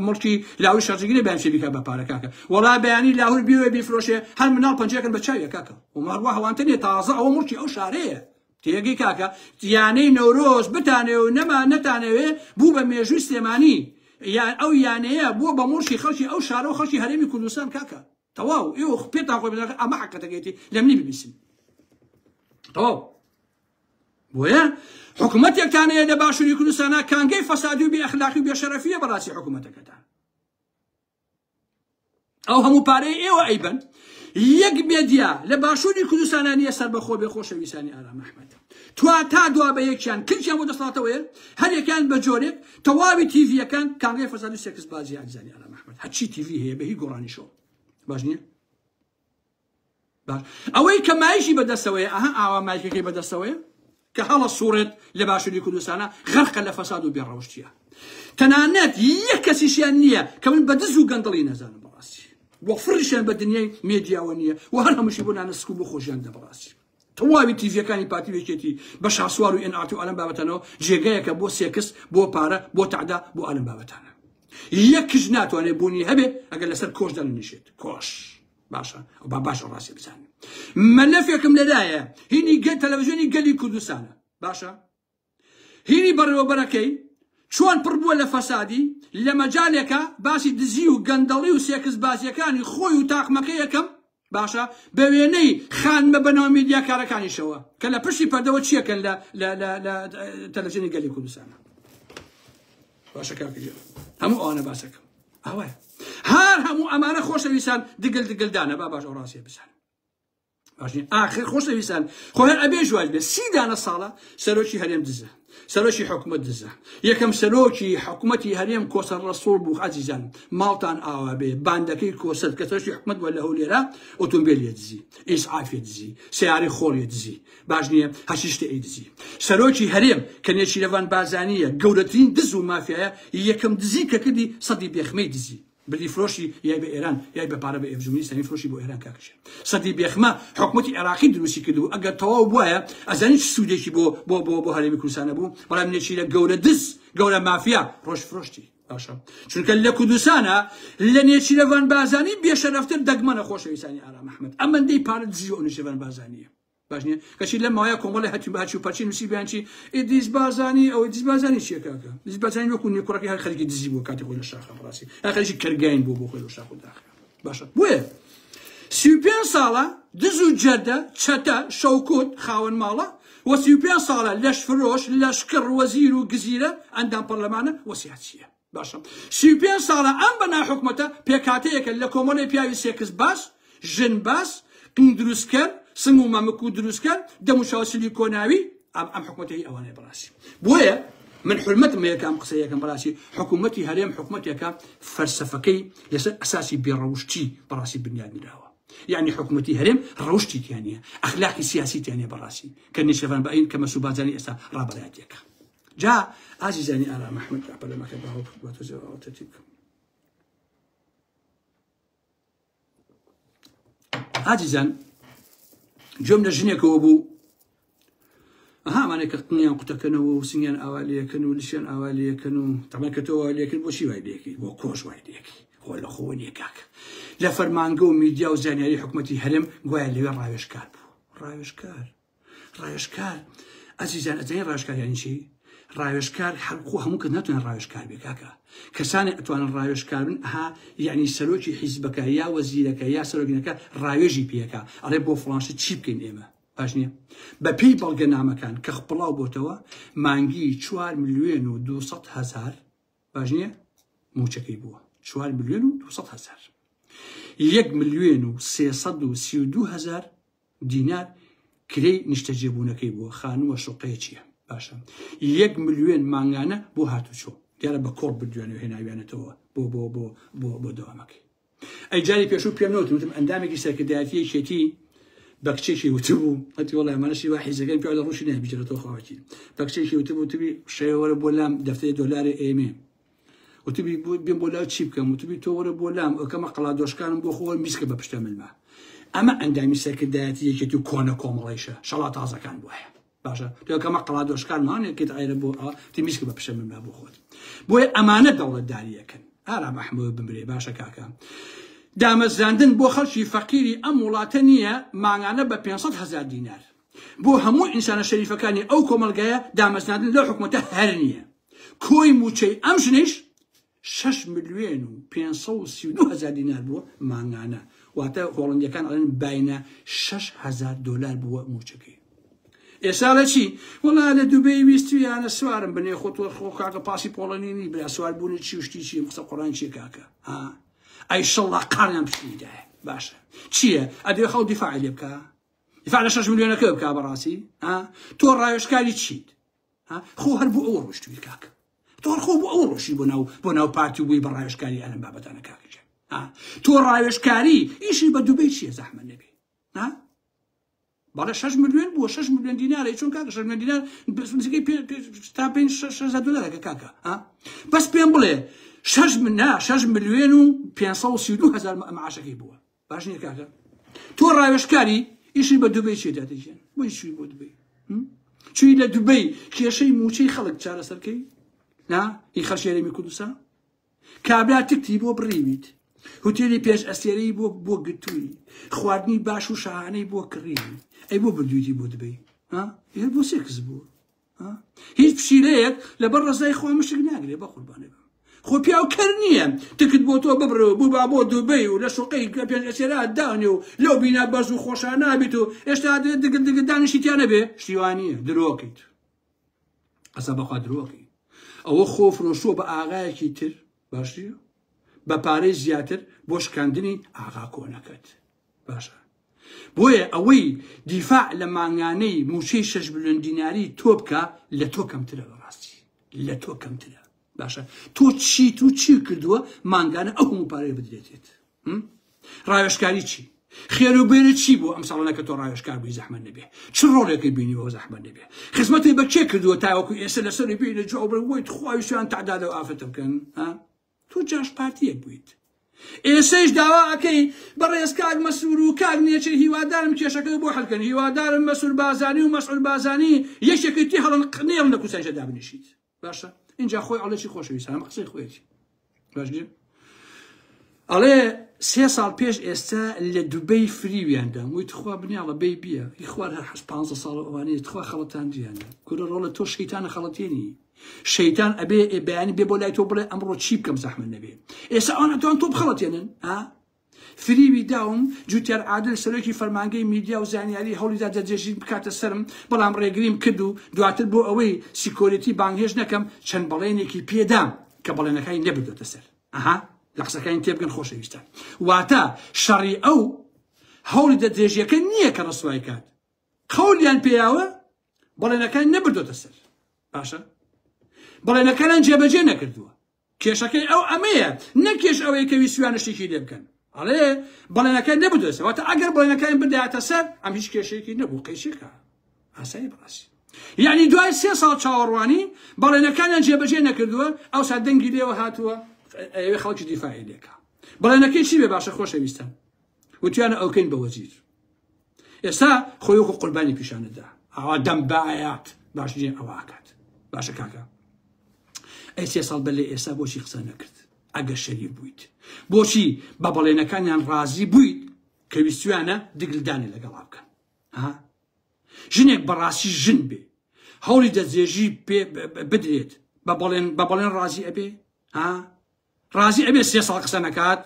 مڵکی لاهور شەرجگرێ بەیان چێ بیکا بە پارە کاکە وەڵا بەیانی لاهور بیوێ بیفرۆشێ هەر مناڵ پەنجەکەن بە چاویە کاکە وماڕوا هەوانتە نیە تازە ئەوە مڵکی ئەو شارەیە تێگەی کاکە یانەی نەورۆز بتانەوێ و نەما نەتانەوێ بوو بە مێژووی سلێمانی یان ئەو یانەیە بووە بە مڵکی خەڵکی ئەو شارە و خەڵکی هەرێمی کوردستان کاکە تەواو ئێوە پێتان خۆی بزانن ئەمە حەقەتەکەیەتی لە منی ببیسن تەواو بۆیە حکوومەتێکتان هەیە لە باشووری کوردستانە کانگەی فەسادی و بێ ئەخلاقی و بێشەرەفیە بەڕاستی حکوومەتەکەتان ئەو هەموو پارەی ئێوە ئەیبەن یەک مێدیا لە باشووری کوردستانە نییە سەربەخۆ بێ خۆشەویستانی ئارام ئەحمەد توا تا دوا بە یەکیان کلکیان بۆ دەسەڵاتەوەیە هەر یەکیان بە جۆرێک تەواوی تیڤیەکان کانگەی فەساد و سێکس بازی ئازیزانی ئارام ئەحمەد هەرچی تیڤی هەیە بە هی گۆڕانیشەوە باش نییە باش ئەوەی کە مایشی بەدەستەوەیە ئەها ئاوا مایکەکەی بەدەستەوەیە. کە هەڵە سوڕێت لە باشوری کوردستانە غەرقە لە فەساد و بێڕەوشتیە تەنانەت یەک کەسیشیان نییە کە من بە دز و گەندەڵی نەزانم بەڕاستی وە فڕیشیان بە دنیای مێدیاوە نییە و هەر هەمووشی بۆ نانە سک و بۆ خۆشیان دە بەڕاستی تەواوی تیڤیەکانی پارتی و یەکێتی بە شاسوار و ئێن ئارتی و ئالەم بابەتانەوە جێگایەکە بۆ سێکس بۆ پارە بۆ تەعدا بۆ ئالەم بابەتانە یەک کچ ناتوانێت بوونی هەبێ ئەگەر لەسەر کۆش داننیشێت کۆش باشە ئەو با باش ڕاستی بزانن مەلەفێکم لەلایە هینی گەل تەلەڤزیۆنی گەلی کوردستانە باشە هینی بەڕێوەبەرەکەی چۆن پڕ بووە لە فەسادی لە مەجالێکە باسی دزی و گەندەڵی و سێکس بازیەکانی خۆی و تاقمەکەی یەکەم باشە بە وێنەی خانمە بەناو میدیاکارەکانیشەوە کە لە پشتی پەردەوە چیەکەن لە لە لە لە تەلەڤزیۆنی گەلی کوردستانە باشە کاکە گیان هەموو ئەوانە باسەکەم ئەوەیە هەر هەموو ئەمانە خۆشەویستان دگل دگلدانە با باش ئەو ڕاستیە بزانن باش نیە ئاخر خۆشەویستان خۆ هەر ئەبێ ژواج بێ سی دانە ساڵە سەرۆکی هەرێم دزە سەرۆکی حکومەت دزە یەکەم سەرۆکی حکومەتی هەرێم کۆسەر ڕەسوڵ بوو عەزیزان ماڵتان ئاوا بێ باندەکەی کۆسەر کە سەرۆکی حکومەت بووە لە هەولێرا ئۆتۆمبێل دزی ئیسعافێ دزی سیارەی خۆڵێ دزی باش نییە هەرچی شتێ ئەیدزی سەرۆکی هەرێم کە نێچیرەڤان بارزانییە گەورەترین دز و مافیایە یەکەم دزی کە کردی سەدی بێخمەی دزی بردی فرۆشی یای بە ئێران یای بە پارە بە ئێفجومی ئیسلامی فرۆشی بۆ ئێران کاکە شێر سەدی بێخمە حکومەتی عێراقی دروستی کرد و ئەگەر تەواو بوایە ئەزانی چ سوودێکی بۆ بۆ بۆ بۆ هەرێمی کوردستانە بوو بەڵام نێچیرە گەورە دز گەورە مافیا ڕۆژ فرۆشتی باشە چونکە لە کوردستانە لە نێچیرەڤان بارزانی بێشەرەفتر دەگمەنە خۆشەویستانی ئارام ئەحمەد ئەمەندەی پارە دزی ئەو نێچیرڤان بارزانیە باش نییە کەچی لەم ماوەیە کۆمەڵی هەچی بە هەچی و پەرچی نووسی بیان چی ئیدریس بارزانی ئەو ئیدریس بارزانی چییە کاکە ئیدریس بارزانی وەکو نیە کوڕەکەی هەر خەریکی دزی بووە کاتی خۆی لە شاخە بەڕاستی هەر خەریکی کەرگاین بوو بۆ خۆی لە شاخ و داخە باشە بۆیە 35 ساڵە دز و جەردە چەتە شەوکوت خاوەن ماڵە و 35 ساڵە لەشفرۆش لەشکڕ وەزیر و گزیرە ئەندام پەرلەمانە و سیاسیە باشە 35 ساڵە ئەم بەنا حکومەتە پێکهاتەیەکە لە کۆمەڵی پیاوی سێکس باز ژن باز قین دروستکەر سنگ و مەمک و دروستکەر دەم و چاو سلیکۆناوی ئەم ئەم حکومەتەی ئەوانەیە بەڕاستی بۆیە من حرمەتم هەیە کە ئەم قسەیە یەکەم بەڕاستی حکوومەتی هەرێم حکوومەتێکە فەلسەفەکەی لەسەر ئەساسی بێڕەوشتی بەڕاستی بنیاد نراوە یعنی حکوومەتی هەرێم ڕەوشتی تیا نییە ئەخلاقی سیاسی تیا نییە بەڕاستی کە نێچیرڤان بەئین کە مەسعود بارزانی ئێستا ڕابەرایەتیەکە جا ئازیزانی ئارام ئەحمەد پەلەمەکە باوە باتۆزێ تەرتیب بکەم ئازیزان گوێم لە ژنێکەوە بوو ئەها ئەمانەی کە قنیان قوتەکەنەوە و سنگیان ئاوا لەکەن و لشیان ئاوا لەکەن و تەمان کە تۆ وا لێکرد بۆچی وای لێکەی بۆ کۆش وای لێکەی خۆ لە خۆوە نییە کاکە لە فەرمانگە و میدیا و زانیاری حکومەتی هەرێم گوایە لەوێ ڕاوێژکار بوو ڕاوێژکار ڕاوێژکار ئەزیزان ئەزانی ڕاوێژکار یانی چی ڕاوێژکار هەر خۆ هەموو کەس ناتوانێت ڕاوێژکار بێ کاکە کەسانێ ئەتوانن ڕاوێژکار بن ئەها یعنی سەرۆکی حیزبەکە یا وەزیرەکە یا سەرۆکینەکە ڕاوێژی پێەکە ئەڵێ بۆ فڵان شت چی بکەین ئێمە باش نییە بە پێی بەڵگەنامەکان کە بڵاو بۆتەوە مانگی 4 ملیۆن و 200 هەزار باش نییە موچەکەی بووە 4 ملیۆن و 200 هەزار 1 ملیۆن و 332 هەزار دینار کرێی نیشتەجێبوونەکەی بووە، خانووە شوقەیە چییە؟ باشە یەک ملیۆن مانگانە بۆ هاتوچۆ دیارە بە کۆڵ بردویان و هێناویانەتەوە بۆ بۆ بۆ بۆ بۆ دەوامەکەی ئەی جاری پێشوو پێم نەوتم وتم ئەندامێکی سەرکردایەتی یەکێتی بە کچێکی وتبوو هەتی وەڵای ئەمانەشی وا حیزەکەن پێ لە ڕووشی نابیجرێتەوە خواوەکی بە کچێکی وتبوو وتبی شەوێ وەرە بۆ لام دەفتەری دۆلارێ ئێمێ وتبی بێم بۆ لاو چی بکەم وتبی تۆ وەرە بۆ لام ئەکەمە قەڵا دۆشکانم بۆ خۆ میسکە بە پشتە ملما ئەمە ئەندامی سەرکردایەتی یەکێتی و کۆنە کۆمەڵیشە شەڵا تازەکان بواە باشە تۆ کەمە قەڵا دۆشکان مانێکت عێرە بۆ تی میسکە بە پشتە ملما بۆ خۆت بۆیە ئەمانە دەوڵەتداریەکەن ئارام ئەحمەد بمرێ باشە کاکە دامەزراندن بۆ خەڵکی فەقیری ئەم وڵاتە نییە مانگانە بە 500 هزار دینار بۆ هەموو ئینسانە شەریفەکانی ئەو کۆمەڵگایە دامەزراندن لەو حکومەتە هەر نییە کۆی مووچەی ئەم ژنەیش 6 ملیۆن و 532 هەزار دینار بووە مانگانە واتە هۆڵندیەکان ئەڵێن باینە 6 هەزار دۆلار بووە مووچەکەی ئێستا لە چی وڵا لە دوبەی ویستویانە سوارم بنێ خۆ تۆ خۆ کاکە پاسی پۆڵەنی نی برا سوار بوونی چی و شتی چی قسە قۆڕان چیە کاکە ها ئەی شەڵا قاڕیان پشتیدایە باشە چییە ئەدێ خەڵ دیفاعی لێ بکە دیفاع لە 6 ملیۆنەکە بکە بەڕاستی ها تۆ ڕاوێژکاری چیت ها خۆ هەر بۆ ئەوە ڕۆشتوی کاک تۆ خۆ بۆ ئەوە ڕۆشی بۆ ناو بۆ ناو پارتی و بووی بە ڕاوێژکاری ئەلم بابەتانە کاکە گیان ها تۆ ڕاوێژکاری ئیشی بە دوبەی چییە زەحمە نەبێ ها؟ بەڵێ 6 ملیۆن بووە 6 ملیۆن دینارە چۆن کاکە 6 ملیۆن دینار نزیکەی تا 5 6 دلارەکە کاکە ها بەس پێم بڵێ 6 نا 6 ملیۆن و 532 هەزار معاشەکەی بووە باش نییە کاکە تۆ ڕاوێژکاری ئیشی بە دوبەی چێ دادەگیان بۆی چوی بۆ دوبەی چوی لە دوبەی کێشەی موچەی خەڵک چارەسەرکەی نا هی خەڵکی هەرێمی کوردستان کابرا تکتی بۆ بڕیویت هوتێلی پێش ئەستێرەی بۆ بۆ گرتووی خواردنی باش و شاهانەی بۆ کڕیوی ئەی بۆ بردوویتی بۆ دبەی ها بۆ سێکس بوو هیچ پشیلەیەک لەبەر ڕەزای خوا مشک ناگرێ بە قوربانێ بم خۆ پیاو کەر نییە تکت بۆ تۆ ببڕێ و بووبا بۆ دوبەی و لە شوقەی پێنج ئەسێرا دانێ و لەو بینا بەرز و خۆشا نابیت و ئێشتا دگل دگل دانیشی تیا نەبێ شتیوانیە درۆکەیت ئەسا بەخوا درۆکەی ئەوە خۆ فرۆشتووە بە ئاغایەکی تر باش نییە بە پارەی زیاتر بۆ شکاندنی ئاغا کۆنەکەت باشە بۆیە ئەوەی دیفاع لە مانگانەی موچەی 6 ملیۆن دیناری تۆ بکە لە تۆ کەمترە بەڕاستی لە تۆ کەمترە باشە تۆ چی تو چی کردووە مانگانە ئەو هەموو پارەیە بدرێتێت ڕاوێژکاری چی خێر و بێرە چی بوو ئەم ساڵانە کە تۆ ڕاوێژکار بووی زەحمەت نەبێ چ ڕۆڵێکی بینیوە زەحمەت نەبێ خزمەتی بە کێ کردووە تاوەکو ئێستا لەسەری بینە جواب بڵێ وەی تخواویشیان تەعدا لەو ئافرەتە بکەن ها تۆ جاش پارتیەک بوویت ئێسەیش داوا ئەکەی بەڕێز کاک مەسرور و کاک نێچیر هیوادارم کێشەکە بۆ حەلکەن هیوادارم مەسرور بازانی و مەسعود بازانی یەکێکی تی هەڵن نێڵن لە کوردستانیشە دابنیشیت باشە اینجا خۆی ئەڵێ چی خۆشەویستان ئەمە قسەی خۆیەتی باش نییە ئەڵێ سێ ساڵ پێش ئێستا لە دوبەی فریویان دام وی تخوا بنیاڵە بەی بیە ئی خوار هەر حەز پانزە ساڵ ئەوانەیە تخوا خەڵەتاندیانە کورە ڕۆڵە تۆ شەیتانە خەڵەتێنی شەیتان ئەبێ بەیانی بێ بۆ لای تۆ بڵێ ئەمڕۆ چی بکەم زەحمەت نەبێ ئێستا ئەوان ئەتوان تۆ بخەڵەتێنن ها فریوی داوم، جوتیار عادل سەرۆکی فەرمانگەی میدیا و زانیاری هەوڵیدا دەستدرێژی بکاتە سەرم، بەڵام ڕێگریم کرد و دواتر بۆ ئەوەی security بانگهێشت نەکەم چەند بەڵێنێکی پێدام کە بەڵێنەکانی نەبردۆتە سەر. ئەها لە قسەکانی تێبگەن خۆشەویستان. واتە شەڕی ئەو هەوڵی دەستدرێژیەکە نییە کە ڕسوای کات، قەولیان پێیاوە بەڵێنەکانی نەبردۆتە سەر. باشە بەڵێنەکانیان جێبەجێ نەکردووە. کێشەکەی ئەو ئەمەیە نەک کێش ئەوەیە کە ویستویانە شتێکی لێ بکەن ئەڵێ بەڵێنەکەی نەبدۆسەوە واتە ئەگەر بەڵێنەکەیان بدایەتە سەر ئەم هیچ کێشەیەکی نەبوو قەیچێکە ئاسایی بەڕاستی یعنی دوای سێ ساڵ چاوەڕوانی بەڵێنەکانیان جێبەجێ نەکردووە ئەوسا دەنگی لێوە هاتووە ئەوێ خەڵکی دیفاعی لێکا بەڵێنەکەی چی بێ باشە خۆشەویستان وتیانە ئەوکەین بە وەزیر ئێستا خۆی وەکو قوربانی پیشانەدا ئاوا دەم بایات باش نییە ئەوە ئەکات باشە کاکە ئەی سێ ساڵ بەر لە ئێستا بۆچی قسە نەکرد ئەگەر شەریف بوویت بۆچی بە بەڵێنەکانیان ڕازی بوویت کە ویستویانە دگلدانێ لەگەڵا بکەن ها ژنێک بەڕاستی ژن بێ هەوڵی دەستێژی پێ بدرێت بە بەڵێن بە بەڵێن ڕازی ئەبێ ها ڕازی ئەبێ سێ ساڵ قسە نەکات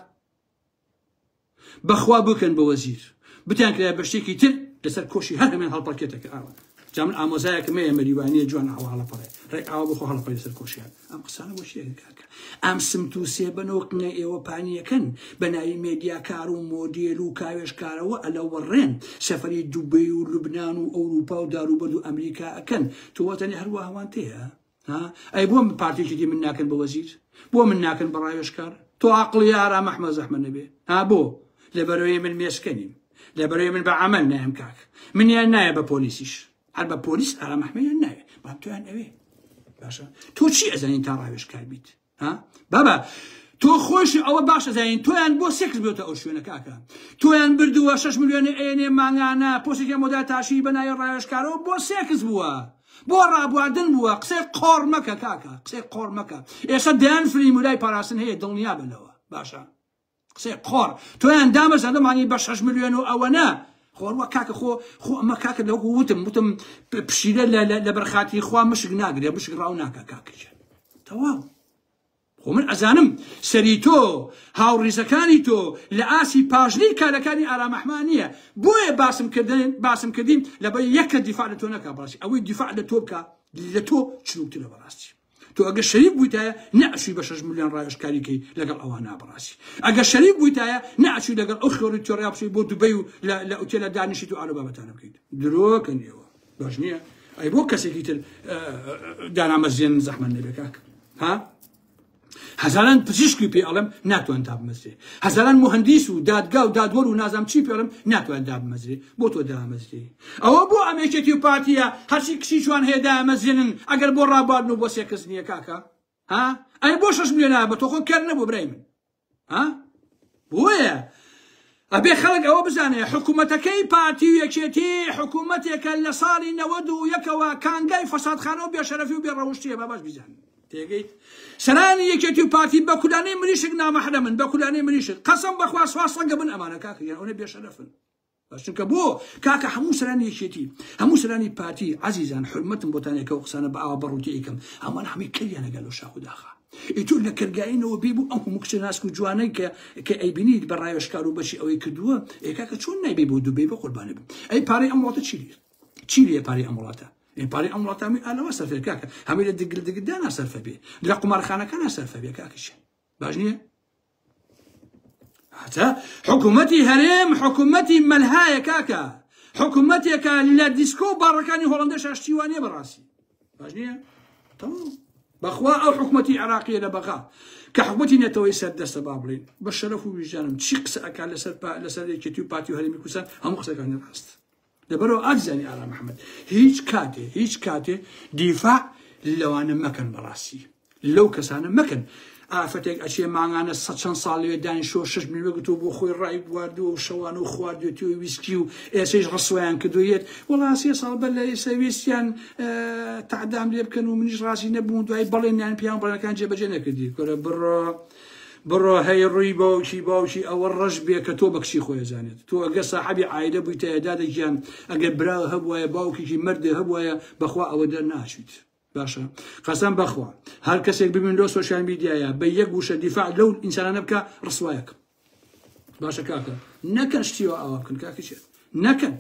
بەخوا بکەن بە وەزیر بتیان کرایە بە شتێکی تر لەسەر کۆشی هەر هەمێن هەڵپەرکێتەکە ئاوا جا من ئامۆزایەکم هەیە مەریوانیە جوان ئاوا هەڵەپەڕێ ڕێک ئاوا بخۆ هەڵەپەڕێ لەسەر کۆشیان ئەم قسانە بۆ شتێکن کاکە ئەم سمت و سێبەنە و قنە ئێوە پانیەکەن بە ناوی مێدیاکار و مۆدێل و کاوێژکارەوە ئەلەوەڕێن سەفەری دوبەی و لوبنان و ئەوروپا و داروبەرد و ئەمریکا ئەکەن تۆ واتەنی هەروە هەوان تێیە ها ئەی بۆ پارتێکی دی من ناکەن بە وەزیر بۆ من ناکەن بە ڕاوێژکار تۆ عقلی ئارام ئەحمە زەحمە نەبێ ها بۆ لەبەرەوەی من مێشکەنیم لەبەرەوەی من بە عەمەل نایم کاک منیان نایە بە پۆلیسیش هەر بە پۆلیس ئارام ئەحمەیان ناوێ بەڵام تۆیان ئەوێ باشە تۆ چی ئەزانین تا ڕاوێژکار بیت ها بابا تۆ خۆش ئەوە باش ئەزانین تۆیان بۆ سێکس بێتە ئەو شوێنە کاکە تۆیان بردووە 6 ملیۆن ئێنێ مانگانە پۆستێکیان بۆ داتاشی بە ناوی ڕاوێژکارەوە بۆ سێکس بووە بۆ ڕابواردن بووە قسەی قۆڕ مەکە کاکە قسەی قۆڕ مەکە ئێستا دەیان فلیم و لای پاراستن هەیە دڵنیا بە لەوە باشە قسەی قۆڕ تۆیان دامەزراندە مانگی بە 6 ملیۆن و ئەوەنە خۆڕوە کاکە خۆ خۆ ئەمە کاکە لەوەکو وتم وتم پشیلە لە بەرخاتری خوا مشک ناگرێ مشک ڕاو ناکە کاکە گیان تەواو خۆ من ئەزانم سەری تۆ هاوڕیزەکانی تۆ لە ئاسی پاژنەی کارەکانی ئارام ئەحمە نییە بۆیە باسم کردن باسم کردین لەبەر یەکە دیفاع لە تۆ نەکا بەڕاستی ئەوەی دیفاع لە تۆ بکە لە تۆ چروکترە بەڕاستی تۆ ئەگەر شەریف بوویتایە نەئەچووی بە 6 ملیۆن ڕاوێژکاری کەی لەگەڵ ئەوانە بەڕاستی ئەگەر شەریف بوویتایە نەئەچووی لەگەڵ ئەو خێڵی تۆڕیا بچووی بۆ دوبەی و لە ئوتێلە دانیشیت و ئالو بابەتانە بکەیت درۆکەن ئێوە باش نییە ئەی بۆ کەسێکی تر دانامەزرێن زەحمەت نەبێ کاک ها؟ هەزاران پزیشکی پێ ئەڵێم ناتوان دابمەزرێ. هەزاران موهەندیس و دادگا و دادوەر و نازانم چی پێ ئەڵێم ناتوان دابمەزرێ. بۆ تۆ دامەزرێ. ئەوە بۆ ئەم یەکێتی و پارتیە هەرچی کچی جوان هەیە دامەزرێنن ئەگەر بۆ ڕابواردن و بۆ سێکس نییە کاکە؟ ها؟ ئەی بۆ 6 ملیۆن بە تۆ خۆ کەر نەبوو برای من. ها؟ بۆیە ئەبێ خەڵک ئەوە بزانێ حکوومەتەکەی پارتی و یەکێتی حکوومەتێکە لە ساڵی 91ەوە کانگای فەسادخانە و بێشەرەفی و بێڕەوشتیە با باش بیزانن. تێگەیت؟ سەرانی یەکێتی و پارتی بە کولانەی مریشک نامەحرەمن، بە کولانەی مریشک قەسەم بەخوا سواس ڕەنگە بن ئەمانە کاکە گیان ئەوەنە بێشەرەفن. بەس چونکە بۆ کاکە هەموو سەرانی یەکێتی هەموو سەرانی پارتی عەزیزان حورمەتم بۆتان یەکە و قسانە بە ئاوا بەڕووتی ئەیکەم هەمووان هەمووی کەریان ئەگا لەو شاخ و داخە ئیتر لە کەرگاینەوە بێ بوو ئەم هەموو کچە ناسک و جوانەی کە کە ئەیبینیت بە ڕاوێژکار و بەشی ئەوەی کردووە ئێ کاکە چۆن نایبی بۆ دوبەی بە قوربانە بم ئەی پارەی ئەم وڵاتە چی لێ چی لێ پارەی ئەم وڵاتە ئەی پارەی ئەم وڵاتە هەمووی ئالەوە سەرفێ کاکە هەمووی لە دگل دگلدانا سەرفە بێ لە قومارخانەکانا سەرفە بێ کاکە چیان باش نییە هەتا حکوومەتی هەرێم حکوومەتی مەلهایە کاکە حکوومەتێکە لە دیسکۆ و باڕەکانی هۆڵندە شاشتی وانە بەڕاستی باش نییە تەواو بەخوا ئەو حکوومەتی عێراقیە لە بەغا کە حکوومەتی نەتەوەی سەردەستە با بڵێین بە شەرەف و ویژدانم چی قسە ئەکات لەسەر لەسەر یەکێتی و پارتی و هەرێمی کوردستان هەموو قسەکانی ڕاست لەبەرەوە ئازیزانی ئارام محەممەد هیچ کاتێ هیچ کاتێ دیفاع لەوانە مەکەن بەڕاستی لەو کەسانە مەکەن ئافرەتێک ئەچێ مانگانە سە چەند ساڵ لەوێ دانیشتووە شش ملیۆن گرتووە بۆ خۆی ڕای بواردووە و شەوان و خواردوێتی و ویسکی و ئێسەیش ڕسوایان کردوویەت وەڵا سێ ساڵ بەر لە ئێستا ویستیان تەعدام لێ بکەن و منیش ڕازی نەبووم دوای بەڵێنیان پیان بەڵێنەکان جێبەجێ نەکردی کورە بڕۆ بڕۆ هەی ڕووی باوکی باوکی ئەوە ڕەش بێ کە تۆ بە کچی خۆی ئەزانێت تۆ ئەگەر ساحەبی عایلە بوویتایە دادە گیان ئەگەر برا هەبوایە باوکێکی مەردێ هەبوایە بەخوا ئەوە دەرناچویت باشە قەسەم بەخوا هەر کەسێک ببین لۆ سۆشیال میدیایە بە یەک وشە دیفاع لەو ئینسانانە بکە ڕسوایەکم باشە کاکە نەکەن شتیەوە ئاوا بکەن کاکە چێت نەکەن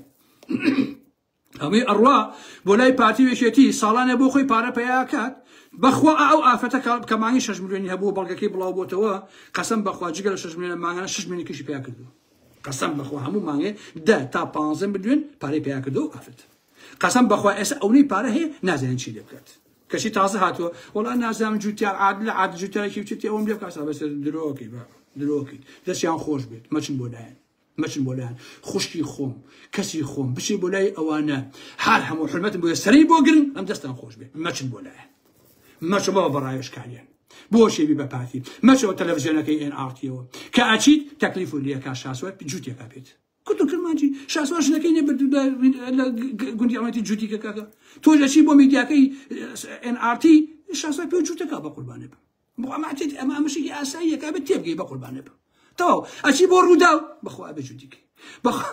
ئەمەی ئەڕوا بۆ لای پارتی و یەکێتی ساڵانێ بۆ خۆی پارە پەیاکات بەخوا ئەو ئافرەتە کە مانگی 6 ملیۆنی هەبوو بەڵگەکەی بڵاو بۆتەوە قەسەم بەخوا جگە لە 6 ملیۆن مانگانە 6 ملیۆنی کەشی پیا کردووە قەسەم بەخوا هەموو مانگێ 10 تا 15 ملیۆن پارەی پیا کردووە ئافرەت قەسەم بەخوا ئێستا ئەونەی پارە هەیە نازانین چی لێ بکات کەچی تازە هاتووە وەڵا نازانم جوتیار عادل عادل جوتیارێکی بچێت ئەوم لێ بکات بەس درۆکەی بە درۆکەی دەستیان خۆش بێت مەچن بۆ لایەن مەچن بۆ لایان خوشکی خۆم کەسی خۆم بچێ بۆ لای ئەوانە هەر هەموو حرمەتم بۆیە سەری بۆ گرن ئەم دەستان خۆش بێ مەچن بۆ لایان مەچە بەوە بە ڕاوێژکاریان بۆ شێوی بە پارتی مەچەوە تەلەڤزیۆنەکەی ئێن ئاڕتیەوە کە ئەچیت تەکلیف و لێکا شاسوار جووتێکا پێت کورد و کرمانجی شاسوار ژنەکەی نەبرد لە گوندی ئەڵێتی جووتی کە کاکە تۆش ئەچی بۆ میدیاکەی ئێن ئاڕتی شاسوار پێ جووتەکە بە قوربانێ بم بۆ ئەمە ئەچێت ئەمە ئەمەشێکی ئاساییە کە بێت تێبگەی بە قوربانێ بم تەواو ئەچی بۆ ڕووداو بەخوا ئەبێ جووتیکەی بەخوا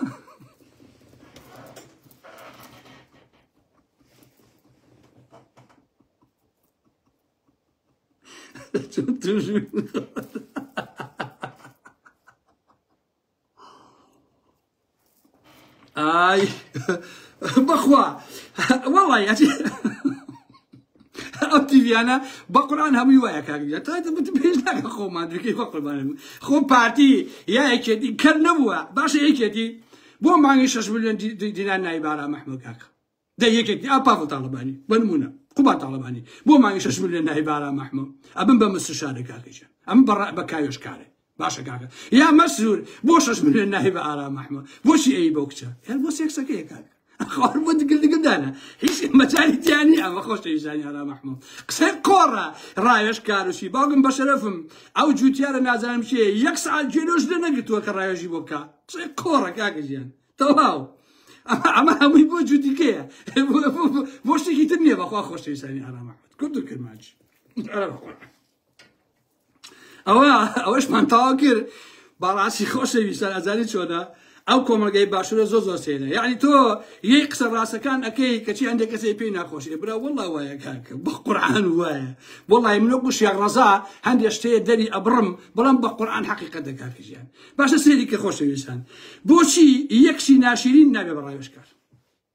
ئای بەخوا وەڵی ئەچی ئەو تیڤیانە بە قورآن هەمووی وایە کاک گیان تا پێش ناکە خۆمان دوکەی بە قوربان خۆ پارتی یا یەکێتی کەر نەبووە باشە یەکێتی بۆ مانگی 6 میلیۆن دینار نای بارا مەحموود کاکە دە یەکێتی ئا پاڤڵ تاڵەبانی بە نمونە قوباد تاڵەبانی بۆ مانگی 6 میلیۆن نای بارا مەحموود ئەبم بە مستشارە کاکە گیان ئەم بە کاوێژکارێ باشە کاکە یا مەسرور بۆ 6 میلیۆن نای بە ئارام مەحموود بۆچی ئەی بەو کچە هەر بۆ سێکسەکەیە کاکە خۆر بۆ دگل دگل دانە هیچ مەجالی تیانی ئەمە خۆشەویستانی ئارام مەحموود قسەی قۆڕە ڕاوێژ کاروسی باوکم بە شەرەفم ئەو جوتیارە نازانم چیە یەک سەعات گوێ لەو ژنە نەگرتووە کە ڕاوێژی بۆ بکا قسەی قۆڕە کاکە گیان تەواو ئەمە هەمووی بۆ جوتیکەیە بۆ شتێکی تر نییە بەخوا خۆشەویستانی ئارام مەحموود کورد و کرمانج ئەوە ئەوەشمان تەواو کرد بەڕاستی خۆشەویستان ئەزانی چۆنە ئەو کۆمەڵگەی باشوورە زۆر زۆر سێنە یعنی تۆ یەی قسە ڕاستەکان ئەەکەی کەچی هەندێک کەسێ پێی ناخۆشی برا وەڵا وایە کاکە بە قورعان وایە وەڵی من وەکو شێخ ڕەزا هەندێک شتێ دەری ئەبڕم بەڵام بە قورعان حەقیقەت دەکات ژیان باشە سێری کە خۆشەویستان بۆچی یەکسی ناشرین نابێ بە ڕاوێژکار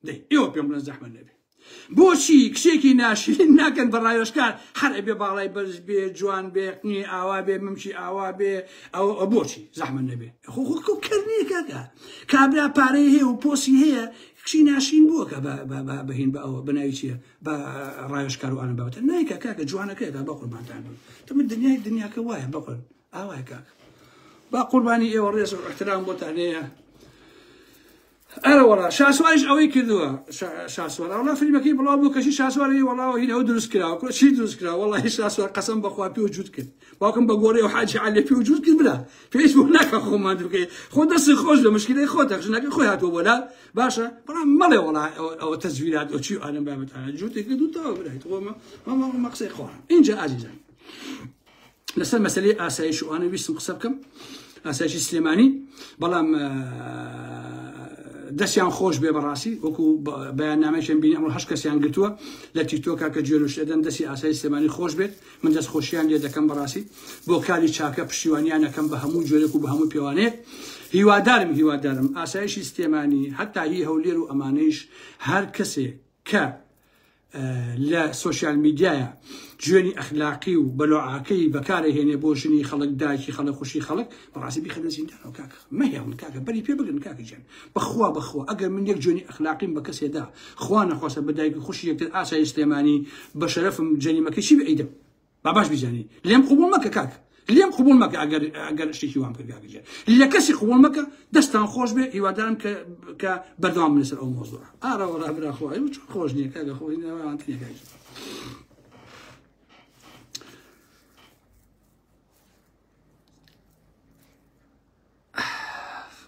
دەی ئێوە پێم بڵێن زەحمەت نەبێ بۆچی کچێکی ناشرین ناکەن بە ڕاوێژکار هەر ئەبێ باڵای بەرز بێ جوان بێ قنی ئاوا بێ ممکی ئاوا بێ ئەو بۆچی زەحمەت نەبێ خۆ خۆ کەر نییە کاکە کابرا پارەی هەیە و پۆسی هەیە کچی ناشین بووە کە بەهین بە ئەوە بەناوی چییە بە ڕاوێژکار و ئانە بابەتە نایکە کاکە جوانەکەیە بە قوربانتان بم تەمە دنیای دنیاکە وایە بەقۆن ئاوایە کاک با قوربانی ئێوە ڕێز و احترام بۆتان هەیە. ئەرە وەڵا شاسواریش ئەوەی کردووە شاسوار ئەوڵا فیلمەکەی بڵاو بوو کەشی شاسواری وەڵاوە هین ئەو دروست کراوە کورە چی دروست کراوە وەڵی شاسوار قەسەم بەخوا پێ جووت کرد باوکم بە گۆڕی و حاجی عەلی پێ جووت کرد برا پێش بۆ ناکە خۆمان بکەی خۆ دەستی خۆش لە مشکلەی خۆتە ژنەکە خۆی هاتووە بۆلا باشە بەڵام مەڵێ وەڵا ئەوە تەزویرات ئەو چی ئالم بابەتانە جووتێک کرد و تەواو برای خۆ مە قسەی خۆم اینجا ئازیزان لەسەر مەسلەی ئاسایش و ئەوانە ویستم قسە بکەم ئاسایشی سلێمانی بەڵام دەستیان خۆش بێ بەڕاستی وەکو بەیاننامەیان بینی ئەمڕۆ هەشت کەسیان گرتووە لە تیکتۆکا کە جوێنوش ئەدەن دەستی ئاسایی سلێمانی خۆش بێت من دەست خۆشیان لێ دەکەم بەڕاستی بۆ کاری چاکە پشتیوانیان ئەکەم بە هەموو جۆرێک و بە هەموو پێوانەیەک هیوادارم هیوادارم ئاسایشی سلێمانی هەتا هی هەولێر و ئەمانەیش هەر کەسێک کە لە سۆشیال میدیایە جوێنی ئەخلاقی و بەلۆعاکەی بەکارەهێنێ بۆ ژنی خەڵک دایکی خەڵک خوشی خەڵک بەڕاستی بیخەنە زیندانەوە کاکە مەهێڵن کاکە بەری پێ بگرن کاکە گیان بەخوا بەخوا ئەگەر من یەک جوێنی ئەخلاقیم بە کەسێ دا خوا نەخواستە بە دایک و خوشی یەکتر ئاسایی سلێمانی بە شەرەفم جەریمەکەی چی بێ ئەیدەم با باش بیزانی لێم قبوڵ مەکە کاک لێم قبوڵ مەکە ئەگەر ئەگەر شتێکی وام کرد کاکە گیان لە کەسی قبوڵ مەکە دەستان خۆش بێ هیوادارم کە کە بەردەوام لەسەر ئەو مۆزوع ئارا وەڵا برا خۆ ئەی چۆن خۆش نییە کاکە خۆی نەوانتنیە کاکە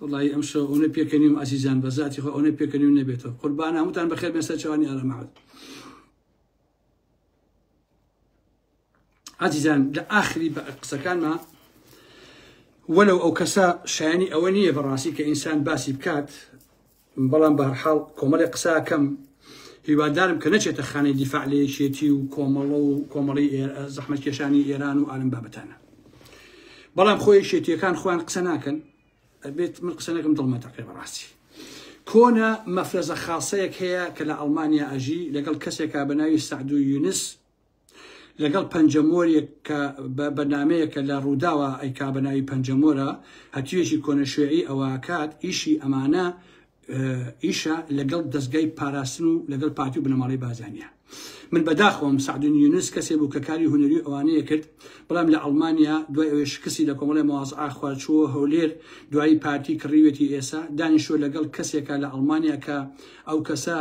وڵی ئەم شەو ئەوەنە پێکەنیم ئازیزان بە زاتی خۆ ئەوەنە پێکەنیم نەبێتەوە قوربان هەمووتان بەخێر بێن سەر چاوانی ئارامەعود ئازیزان لە ئاخری بە قسەکانما وەلو ئەو کەسە شایانی ئەوە نییە بەڕاستی کە ئینسان باسی بکات بەڵام بەهەرحاڵ کۆمەڵی قساکەم هیوادارم کە نەچێتە خانەی دیفاع لە یەکێتی و کۆمەڵە و کۆمەڵی زەحمەتکێشانی ئێران و ئالم بابەتانە بەڵام خۆی یەکێتیەکان خۆیان قسە ناکەن ئەبێت من قسە نەکەم دڵمە تەقێ بەڕاستی کۆنە مەفرەزە خاصەیەک هەیە کە لە ئەڵمانیا ئەژی لەگەڵ کەسێکا بە ناوی سەعدو یونس لەگەڵ پەنجەمۆرێک کە بە بەرنامەیەکە لە ڕووداوە ئەیکا بە ناوی پەنجەمۆرە هەتیوێکی کۆنە شوێعی ئەوەکات ئیشی ئەمانە ئیشە لەگەڵ دەستگای پاراستن و لەگەڵ پارتی و بنەماڵەی بازانیە من بەداخەوەم سەعدون یونس کەسێ بوو کە کاری هونەری و ئەوانەیە کرد بەڵام لە ئەڵمانیا دوای ئەوەی شکستی لە کۆمەڵی مواضعا خوارد چووە هەولێر دوایی پارتی کڕیوێتی ئێسا دانیشتووە لەگەڵ کەسێکا لە ئەڵمانیا کە ئەو کەسە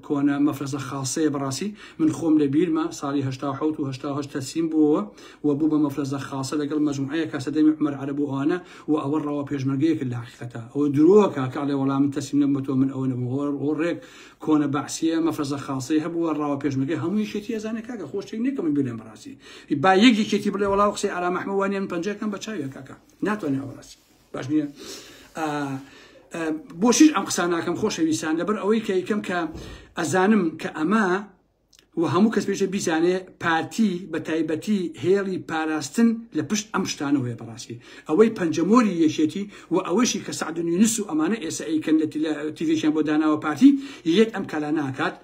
کۆنە مەفرەزە خاصەیە بەڕاستی من خۆم لە بیرمە ساڵی 1970 و 1970 تەسلیم بووەوە و بوو بە مەفرەزە خاصە لەگەڵ مەجموعەیەکە سەردەمی عومەر عەرەب و ئەوانە و ئەوە ڕەوا پێشمەرگەیەکە لە حەقیقەتا ئەوە درۆکە کە ئەڵێ وەڵا من تەسلیم نەبوومە تۆ من ئەوە نەبووم ئەوە ڕێک کۆنە بەعسیە مەفرەزە خاصەی هەبووە ڕاوە پێشمەرگەی هەموو یەکێتی ئەزانێ کاکە خۆ شتێک نییە کە من بڵێم بەڕاستی با یەک یەکێتی بڵێ وەڵا قسەی ئارام ئەحمەد وانیە من پەنجەکەم بە چاویە کاکە ناتوانێ ئەوە ڕاستی باش نییە بۆشیش ئەم قسە ناکەم خۆشەویستان لەبەر ئەوەی کە یەکەم کە ئەزانم کە ئەمە و هەموو کەس پێشە بیزانێ پارتی بە تایبەتی هێڵی پاراستن لە پشت ئەم شتانەوەیە بەڕاستی ئەوەی پەنجەمۆری یەکێتی و ئەوەشی کە سەعد یونس و ئەمانە ئێستا ئەیکەن لە تیڤێکیان بۆ داناوە پارتی یەک ئەم کارانە ناکات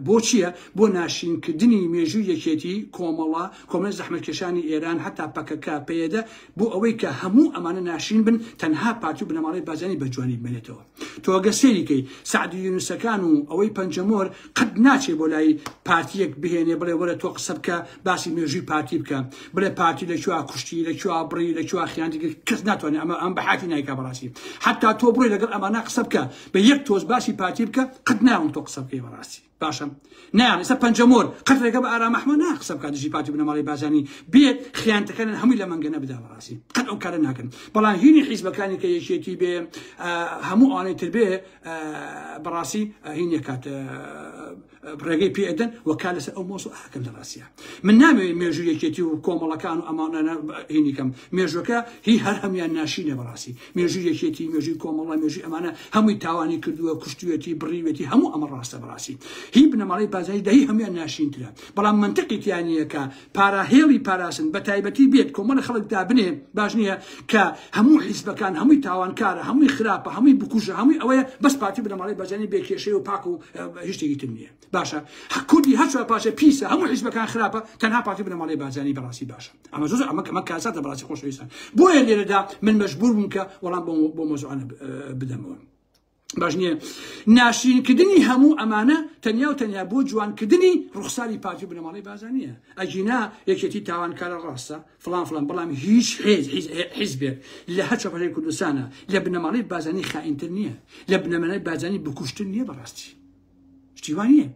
بۆ چییە؟ بۆ ناشرینکردنی مێژووی یەکێتی، کۆمەڵە، کۆمەڵی زەحمەتکێشانی ئێران، هەتا پەکەکە، پەیەدە، بۆ ئەوەی کە هەموو ئەمانە ناشرین بن، تەنها پارتی و بنەماڵەی بارزانی بە جوانی بمێنێتەوە. تۆ گەر سەیری کەی سەعدی یونسەکان و ئەوەی پەنجەمۆر قەت ناچێ بۆ لای پارتییەک بهێنێ بڵێ وەرە تۆ قسە بکە باسی مێژووی پارتی بکە بڵێ پارتی لە کوێ کوشتی لە کوێ بڕی لە کوێ خیانەتی کرد کەس ناتوانێ ئەمە ئەم بە حاتی نایکا بەڕاستی حەتا تۆ بڕۆی لەگەڵ ئەمانە قسە بکە بە یەک تۆز باسی پارتی بکە قەت ناڵم تۆ قسە بکەی بەڕاستی باشە نایان ئێستا پەنجەمۆر قەت ڕێگە بە ئارام ئەحمەد نا قسە بکات دژی پارتی بنەماڵەی بارزانی بێت خیانەتەکانیان هەمووی لە مەنگەنە بدا بەڕاستی قەت ئەو کارە ناکەن بەڵام هینی حیزبەکانی کە یەکێتی بێ هەموو ئەوانەی تر بێ بەڕاستی هینێ کات ڕێگەی پێ ئەدەن و کار لەسەر ئەو مۆزوعە ئەکەن لە ڕاستیا من نامەوێت مێژوو یەکێتی و کۆمەڵەکان و ئەمانە هینی کەم مێژوەکە هی هەر هەموان ناشینە بەڕاستی مێژوو یەکێتی مێژوی کۆمەڵە مێژوی ئەمانە هەمووی تاوانی کردووە کوشتویەتی بڕیوێتی هەموو ئەمە ڕاستە بەڕاستی هی بنەماڵەی بارزانی دەهی هەموان ناشینترە بەڵام منطقی تیانیە کە پارا هێڵی پاراستن بە تایبەتی بێت کۆمەڵە خەڵک دابنێ باش نییە کە هەموو حیزبەکان هەمووی تاوانکارە هەمووی خراپە هەمووی بکوژە هەمووی ئەوەیە بەس پارتی بنەماڵەی بارزانی بێ کێشەیە و پاک و هیچ شتێکی تر نییە باشە کوردی هەر چوار پارچە پیسە هەموو حیزبەکان خراپە تەنها پارتی بنەماڵەی بارزانی بەڕاستی باشە ئەمە زۆر ئەمە ئەمە کارساتە بەڕاستی خۆشەویستان بۆیە لێرەدا من مەجبور بووم کە وەڵام بۆ مۆزوعانە بدەمەوە. باش نییە ناشرینکردنی هەموو ئەمانە تەنیا و تەنیا بۆ جوانکردنی ڕوخساری پارتی و بنەماڵەی بازانیە ئەگینا یەکێتی تاوانکارە ڕاستە فڵان فڵان بەڵام هیچ حیزبێک لە هەر چەپەرەی کوردستانە لە بنەماڵەی بازانی خائینتر نییە لە بنەماڵەی بازانی بکوشتر نییە بەڕاستی شتی وا نییە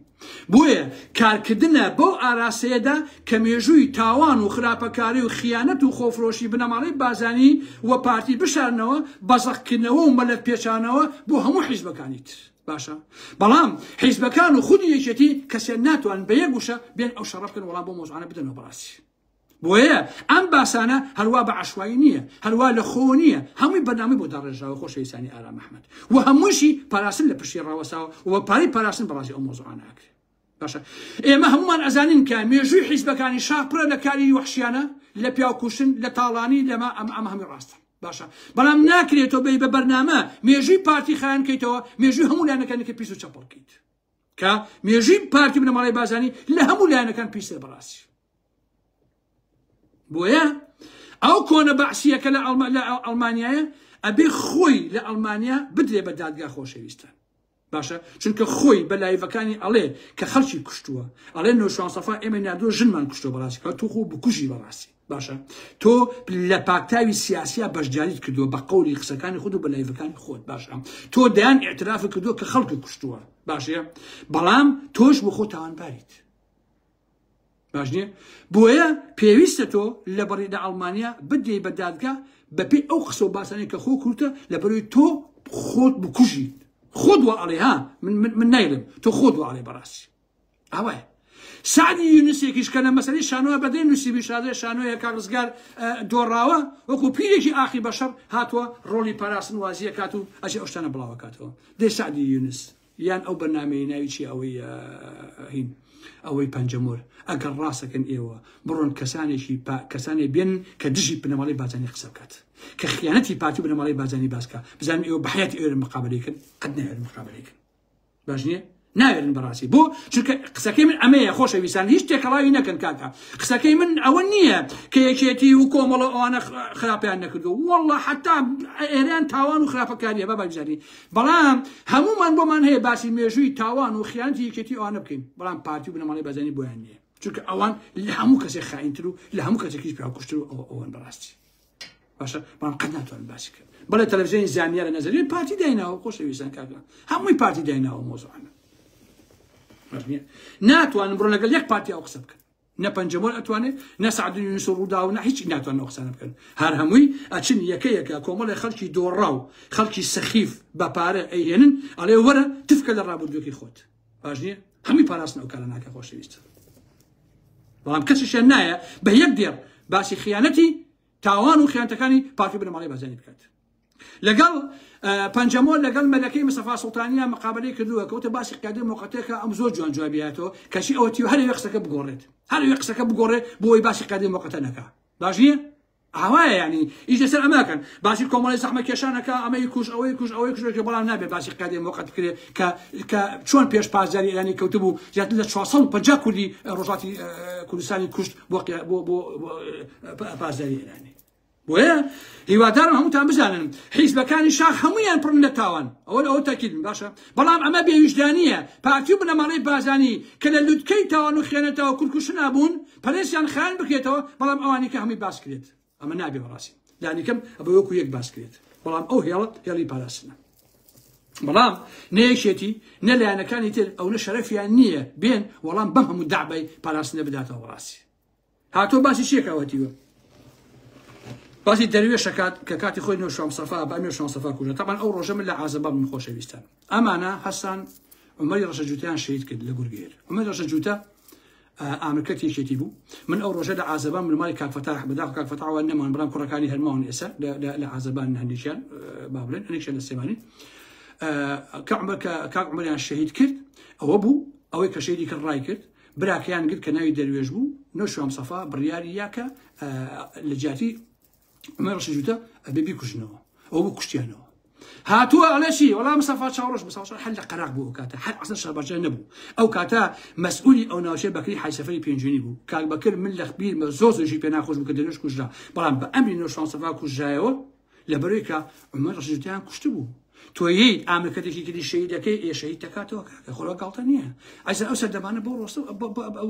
بۆیە کارکردنە بەو ئاراستەیەدا کە مێژووی تاوان و خراپەکاری و خیانەت و خۆفرۆشی بنەماڵەی بازانی و پارتی بشارنەوە بە زەقکردنەوە و مەلەف پێچانەوە بۆ هەموو حیزبەکانی تر باشە بەڵام حیزبەکان و خودی یەکێتی کەسیان ناتوان بە یەک وشە بێن ئەو شەڕە بکەن وەڵام بۆ مۆزوعانە بدەنەوە بەڕاستی بۆیە ئەم باسانە هەروا بە عەشوایی نییە، هەروا لە خۆوە نییە، هەمووی بەرنامەی بۆ داڕێژراوە خۆشەویستانی ئارام ئەحمەد و هەمووشی پاراستن لە پشتی ڕاوەستاوە و بە پارەی پاراستن بەڕاستی ئەو مۆزوعانە ئەکرێ. باشە ئێمە هەموومان ئەزانین کە مێژووی حیزبەکانی شاخ پڕە لە کاری وەحشیانە، لە پیاوکوشتن، لە تاڵانی، لەمە ئەمە ئەمە هەمووی ڕاستە. باشە بەڵام ناکرێت تۆ بێی بە بەرنامە مێژووی پارتی خایەن کەیتەوە، مێژووی هەموو لایەنەکانی کە پیس و چەپەڵ کەیت. کە مێژووی پارتی بنەماڵەی بارزانی لە هەموو لایەنەکان پیسە بەڕاستی. بۆیە ئەو کۆنە بەعسیەکە لە ئەڵمانیایە ئەبێ خۆی لە ئەڵمانیا بدرێ بە دادگا خۆشەویستان باشە چونکە خۆی بە لایڤەکانی ئەڵێ کە خەڵکی کوشتووە ئەڵێ نۆشوان سەفا ئێمە نادۆ ژنمان کوشتووە بەڕاستی کە تۆ خۆ بکوژی بەڕاستی باشە تۆ لە پاکتاوی سیاسیا بەشداریت کردووە بە قەولی قسەکانی خۆت و بە لایڤەکانی خۆت باشە تۆ دەیان ئیعتراف کردووە کە خەڵکی کوشتووە باشە بەڵام تۆش بۆ خۆ تاوانباریت باش نییە بۆیە پێویستە تۆ لە بەڕی لە ئەڵمانیا بدەی بە دادگا بەپێی ئەو قسە و باسانەی کە خۆ کورتە لە بەروی تۆ خۆت بکوژیت خۆت وا ئەڵێ ها من من من نایڵێم تۆ خۆت وا ئەڵێ بەڕاستی ئاوایە سعدی یونسێکیش کە لە مەسەلەی شانۆە بەدەی نووسیبی شادێ شانۆیە کاک ڕزگار دۆڕاوە وەکو پیرێکی ئاخی بەشەر هاتووە ڕۆڵی پاراستن وازیە کات و ئەچێ ئەو شتانە بڵاوەکاتەوە دەی سعدی یونس یان ئەو بەرنامەیەی ناوی چیە ئەوەی هین ئەوەی پەنجەمۆر ئەگەر ڕاستەکەن ئێوە بڕۆن کەسانێکی کەسانێ بێن کە دژی بنەماڵەی بارزانی قسە بکات کە خیانەتی پارتی بنەماڵەی بارزانی باسکە بزانم ئێوە بەحیاتی ئێرە مقابلەی کەن قەت ناوێرن مقابلەی کەن باش نییە ناوێرن بەڕاستی بۆ چونکە قسەکەی من ئەمەیە خۆشەویستان هیچ تێکەڵاوی نەکەن کاکە قسەکەی من ئەوە نییە کە یەکێتی و کۆمەڵە ئەوانە خراپیان نەکردو والله حتا ئێران تاوان و خراپەکاریە بە بابزانی بەڵام هەموومان بۆمان هەیە باسی مێژووی تاوان و خیانەتی یەکێتی ئەوانە بکەین بەڵام پارتی و بنەماڵەی بارزانی بۆیان نییە چونکە ئەوان لە هەموو کەسێک خائینتر و لە هەموو کەسێکیش پیاوکوشتر و ئەوە ئەوەن بەڕاستی باشە بەڵام قەت ناتوانن باسی کەن بەڵێ تەلەڤزیۆنی زانیارە نەزەری پارتی دایناوە خۆشەویستان کاکە هەمووی پارتی دایناوە مۆزوعانە ناتوانن بڕۆن لەگەڵ یەک پارتی ئەو قسە بکەن نە پەنجەمۆر ئەتوانێت نە سەعد یونس و ڕووداو نە هیچ ناتوانن ئەو قسانە بکەن هەر هەمووی ئەچن یەکە یەکە کۆمەڵی خەڵکی دۆڕاو خەڵکی سەخیف بە پارە ئەیهێنن ئەڵێ وەرە تفکە لە ڕابردووەکەی خۆت باش نییە هەمووی پاراستن ئەو کارە ناکە خۆشەویست بەڵام کەسیشیان نایە بە یەک دێڕ باسی خیانەتی تاوان و خیانەتەکانی پارتی بنەماڵەی بارزانی بکات لەگەڵ پەنجەمۆر لەگەڵ مەلەکەی مستەفا سوڵتانیان مقابلەی کردووە کەوتە باسی قیادەی موقتەکە ئەم زۆر جوان جوابیاتەوە کەچی ئەوە تیو هەر قسەکە بگۆڕێت هەر قسەکە بگۆڕێت بۆ ئەوەی باسی قیادەی موقتە نەکا باش نییە ئاوایە ینی ئیش لەسەر ئەماکەن باسی کۆمەڵی زەحمە کێشانەکە ئەمەی کوش ئەوەی کوش ئەوەی کوش بەڵام نابێ باسی قیادەی موقت بکرێت کە کە چۆن پێش پاسداری ئێرانی کەوتبوو زیاتر لە 450 کوردی ڕۆژهەڵاتی کوردستانی کوشت بۆ بۆ بۆ پاسداری ئێرانی بۆیە هیوادارم هەمووتان بزانن حیزبەکانی شاخ هەمویان پڕن لە تاوان ئەوە ئەوە تەکیدن باشە بەڵام ئەمە بێویژدانیە پارتی و بنەماڵەی بازانی کە لە لوتکەی تاوان و خیانەتەوە کورکوشنا بوون پەرێسیان خایەن بکرێتەوە بەڵام ئەوانی کە هەمووی باس کرێت ئەمە نابێ بەڕاستی لانیکەم ئەبێ وەکو یەک باس کرێت بەڵام ئەو هێڵە هێڵی پاراستنە بەڵام نە یەکێتی نە لایەنەکانی تر ئەو نە شەرەفیان نییە بێن وەڵام بەم هەموو دەعبای پاراستنە بداتەوە بەڕاستی هاتۆ باسی چیەکە وەتیوە باسی دەروێشە کات کە کاتی خۆی نۆشام سەفا بە نۆشام سەفا کوژە تەبان ئەو ڕۆژە من لە عازەبا من خۆشەویستان ئەمانە هەسان عمەری ڕەشە جوتیان شەهید کرد لە گورگێر عمەری ڕەشە جوتە ئامرکەت یەکێتی بوو من ئەو ڕۆژە لە عازەبان من ماڵی کاک فەتاح بەداخ کاک فەتاحەوە نەمان بەڵام کوڕەکانی هەرماون ئێستا لە عازەبان هەندێکیان با بڵێن هەندێکیان لە سلێمانی کاک عمەریان شەهید کرد ئەوە بوو ئەوەی کە شەهیدی کرد ڕای کرد براکەیان گرت کە ناوی دەروێش بوو نەوشیروان مستەفا بڕیاری یا کە لە جیاتی عومەر ڕەشی جوتە ئەبێ بیکوژنەوە ئەو بوو کوشتیانەوە هاتووە ئەڵێ چی وەڵا مستەفا چاوڕەش مستەفا چاوڕەش هەر لە قەراغ بوو ئەو کاتە هەر ئەسڵەن شارباژێر نەبوو ئەو کاتە مەسئولی ئەو ناوچەیە بەکری حاجی سەفەری پێنجوێنی بوو کاک بەکر من لە بیرمە زۆر زۆریشی پێ ناخۆش بوو کە دەروێش کوژرا بەڵام بە ئەمری نەوشیروان مستەفا کوژرایەوە لەبەرەوەی کە عومەر ڕەشی جوتەیان کوشتبوو. تۆ یەیت ئامرکەتێکی تری شەهید دەکەی ئێ شەهید دەکاتەوە کاکە خۆ گاڵتە نییە ئەزە ئەو سەردەمانە بۆ ڕۆستە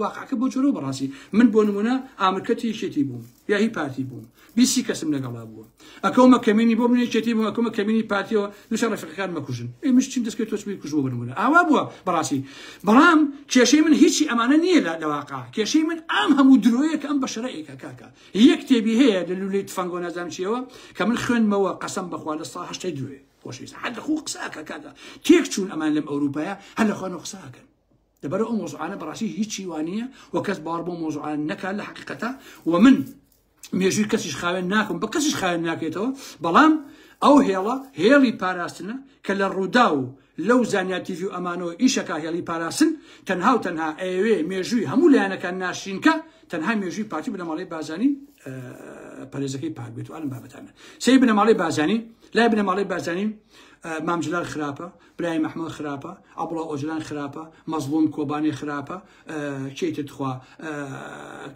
واقعەکە بۆ جۆرە بەڕاستی من بۆ نمونە ئامرکەتی یەکێتی بووم یا هی پارتی بووم بیسی کەسم لەگەڵا بووە ئەکەومە کەمینی بۆ من یەکێتی بووم ئەکەومە کەمینی پارتیەوە دووشە ڕەفیقەکان مەکوژن ئێ مش چیم دەستکەوت تۆ چی کوژ بۆ نمونە ئاوا بووە بەڕاستی بەڵام کێشەی من هیچی ئەمانە نییە لە واقع کێشەی من ئەم هەموو درۆیە کە ئەم بەشەرە ئێکا کاکە یەک کتێبی هەیە لە لولەی تفەنگۆ نازانم چیەوە کە من خوێندمەوە قەسەم بەخوا لە سا هەشتای درۆیە خۆشەویست هەر لە خۆ قسە ئەکا کاکە تێک چوون ئەمان لەم ئەوروپایە هەر لە خۆیان قسە ئەکەن لەبەر ئەو مۆزوعانە بەڕاستی هیچی وانە و کەس باوەڕ بۆ مۆزوعان نەکات لە حقیقەتە و من مێژووی کەسیش خاوێن ناکەم بە کەسیش خاوێن ناکەێتەوە بەڵام ئەو هێڵە هێڵی پاراستنە کە لە ڕوودا و لەو زانیار تیڤی و ئەمانەوە ئیشەکە هێڵی پاراستن تەنها و تەنها ئەیەوێ مێژووی هەموو لایەنەکان ناشرینکە تەنها مێژووی پارتی بنەماڵەی بازانی پەرێزەکەی پاک بێت و ئەم بابەتانە سەی بنەماڵەی بازانی لای بنەماڵەی بازانی مام جلال خراپە برای مەحمود خراپە عەبدوڵا ئۆجلان خراپە مەزڵوم کۆبانی خراپە کێی تر تخوا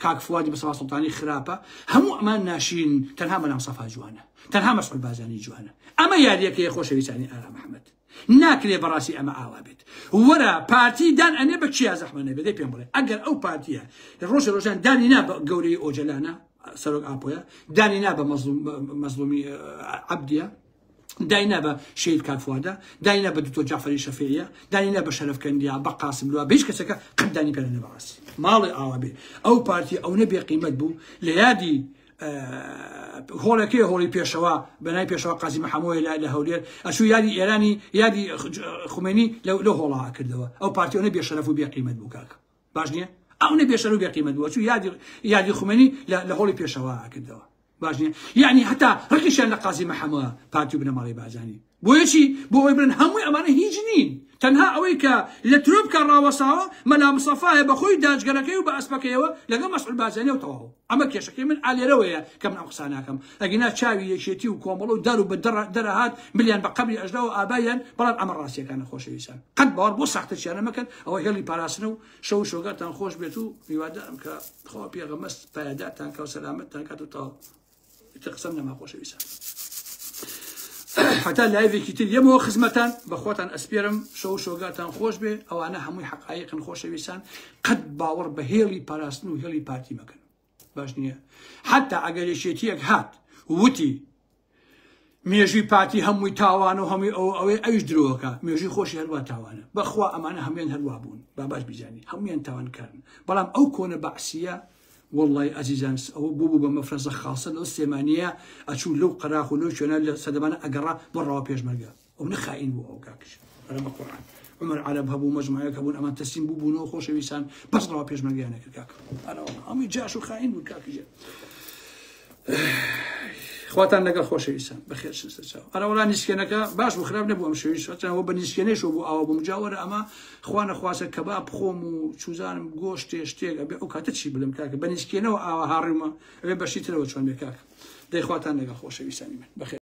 کاک فوادی مستەفا سوڵتانی خراپە هەموو ئەمان ناشرین تەنها مەلام سەفا جوانە تەنها مەسعود بازانی جوانە ئەمە یاریەکەی خۆشەویستانی ئارام ئەحمەد ناکرێ بەڕاستی ئەمە ئاوا بێت وەرە پارتی دان ئەنێ بە چیا زەحمە نەبێت دەی پێم بڵێ ئەگەر ئەو پارتیە ڕۆژە ڕۆژان دانی نا بە گەورەی ئۆجەلانە سەرۆک ئاپۆیە دانی نا بە مەزڵومی عەبدیە داینا بە شەهید کاک فوادە داینا بە دکتۆر جعفری شەفیعیە داینا بە شەرەف کەندیا بە قاسم لوا بە هیچ کەسەکە قەت دانی پێ نەبە ڕاستی ماڵێ ئاوا بێ ئەو پارتی ئەو نەبێ قیمەت بوو لە یادی هۆڵەکەی هۆڵی پێشەوە بەنای پێشەوە قازی محەممەوەی لە هەولێر ئەچوو یادی ئێرانی یادی خومێنی لەو هۆڵا کردەوە ئەو پارتیۆنە بێشەرەف و بێقیمەت بوو کاکە باش نییە ئەو نە بێشەر و بێقیمەت بوو ئەچوو یادی یادی خومێنی لە هۆڵی پێشەوە کردەوە باش نییە یعنی هەتا ڕقیشیان لە قازی محەممە پارتی و بنەماڵەی بارزانی بۆیە چی بۆ ئەوەی بڵێن هەمووی ئەمانە هیچ نین تەنها ئەوەی کە لە ترۆپکا ڕاوەساوە مەلا مستەفایە بە خۆی داجگەرەکەی و بە ئەسپەکەیەوە لەگەڵ مەسعود بارزانی و تەواو ئەمە کێشەکەی من ئالێرەوەیە کە من ئەم قسە ناکەم ئەگینا چاوی یەکێتی و کۆمەڵە و دار و بە دەرەهات ملیان بە قەبری ئەژدا و ئابایان بەڵام ئەمە ڕاستیەکانە خۆشەویستان قەت باوەڕ بۆ ساختەچیانە مەکەن ئەوە هێڵی پاراستنە و شەو و شۆگاتان خۆش بێت و هیوادارم کە خوا پێغەمبەر پایەدارتان کا و سەلامەتتان کات و تەواو ئیتر قسەم نەما خۆشەویستان هەتا لایڤێکی تر یەمەوە خزمەتان بە خۆتان ئەسپێرم شەو شۆگاتان خۆش بێ ئەوانە هەمووی حەقایقن خۆشەویستان قەت باوەڕ بە هێڵی پاراستن و هێڵی پارتی مەکەن باش نییە حتا ئەگەر یەکێتیەک هات وتی مێژووی پارتی هەمووی تاوانە و هەمووی ئەوە ئەوەی ئەویش درۆکە مێژووی خۆشی هەروا تاوانە بەخوا ئەمانە هەموویان هەروا بوون با باش بیزانی هەموویان تاوانکارن بەڵام ئەو کۆنە بەعسیە وەڵڵای ئەزیزان ئەوە بوو بوو بە مەفرەزە خاصە لەو سلێمانیە ئەچوو لەو قەراخ و لەو شوێنە لە سەدەمانە ئەگەڕا بۆ ڕەوا پێشمەرگە ئەو نە خائین بوو ئەو کاکش ئەرە بە قورئان عمر عەرەب هەبوو مەجموعەیەک هەبوون ئەمان تەسلیم بوو بوونەوە خۆشەویستان بەس ڕەوا پێشمەرگەیان نەکرد کاک ئەرە وەڵا هەمووی جاش و خائین بوو کاکیژە خواتان لەگەڵ خۆشەویستان بەخێر چن سەرچاو ئەرە وەڵا نیسکێنەکە باش بوو خراپ نەبوو ئەم شەویش هەرچەندەوە بە نیسکێنەیشەوە بوو ئاوا بووم جا وەرە ئەمە خوا نەخواسە کەباب خۆم و چوزانم گۆشتێ شتێک ئەبێ ئەو کاتە چی بڵێم کاکە بە نیسکێنەوە ئاوا هاڕیومە ئەبێ بەشی ترەوە چۆن بێ کاکە دەی خواتان لەگەڵ خۆشەویستانی من بەخێر.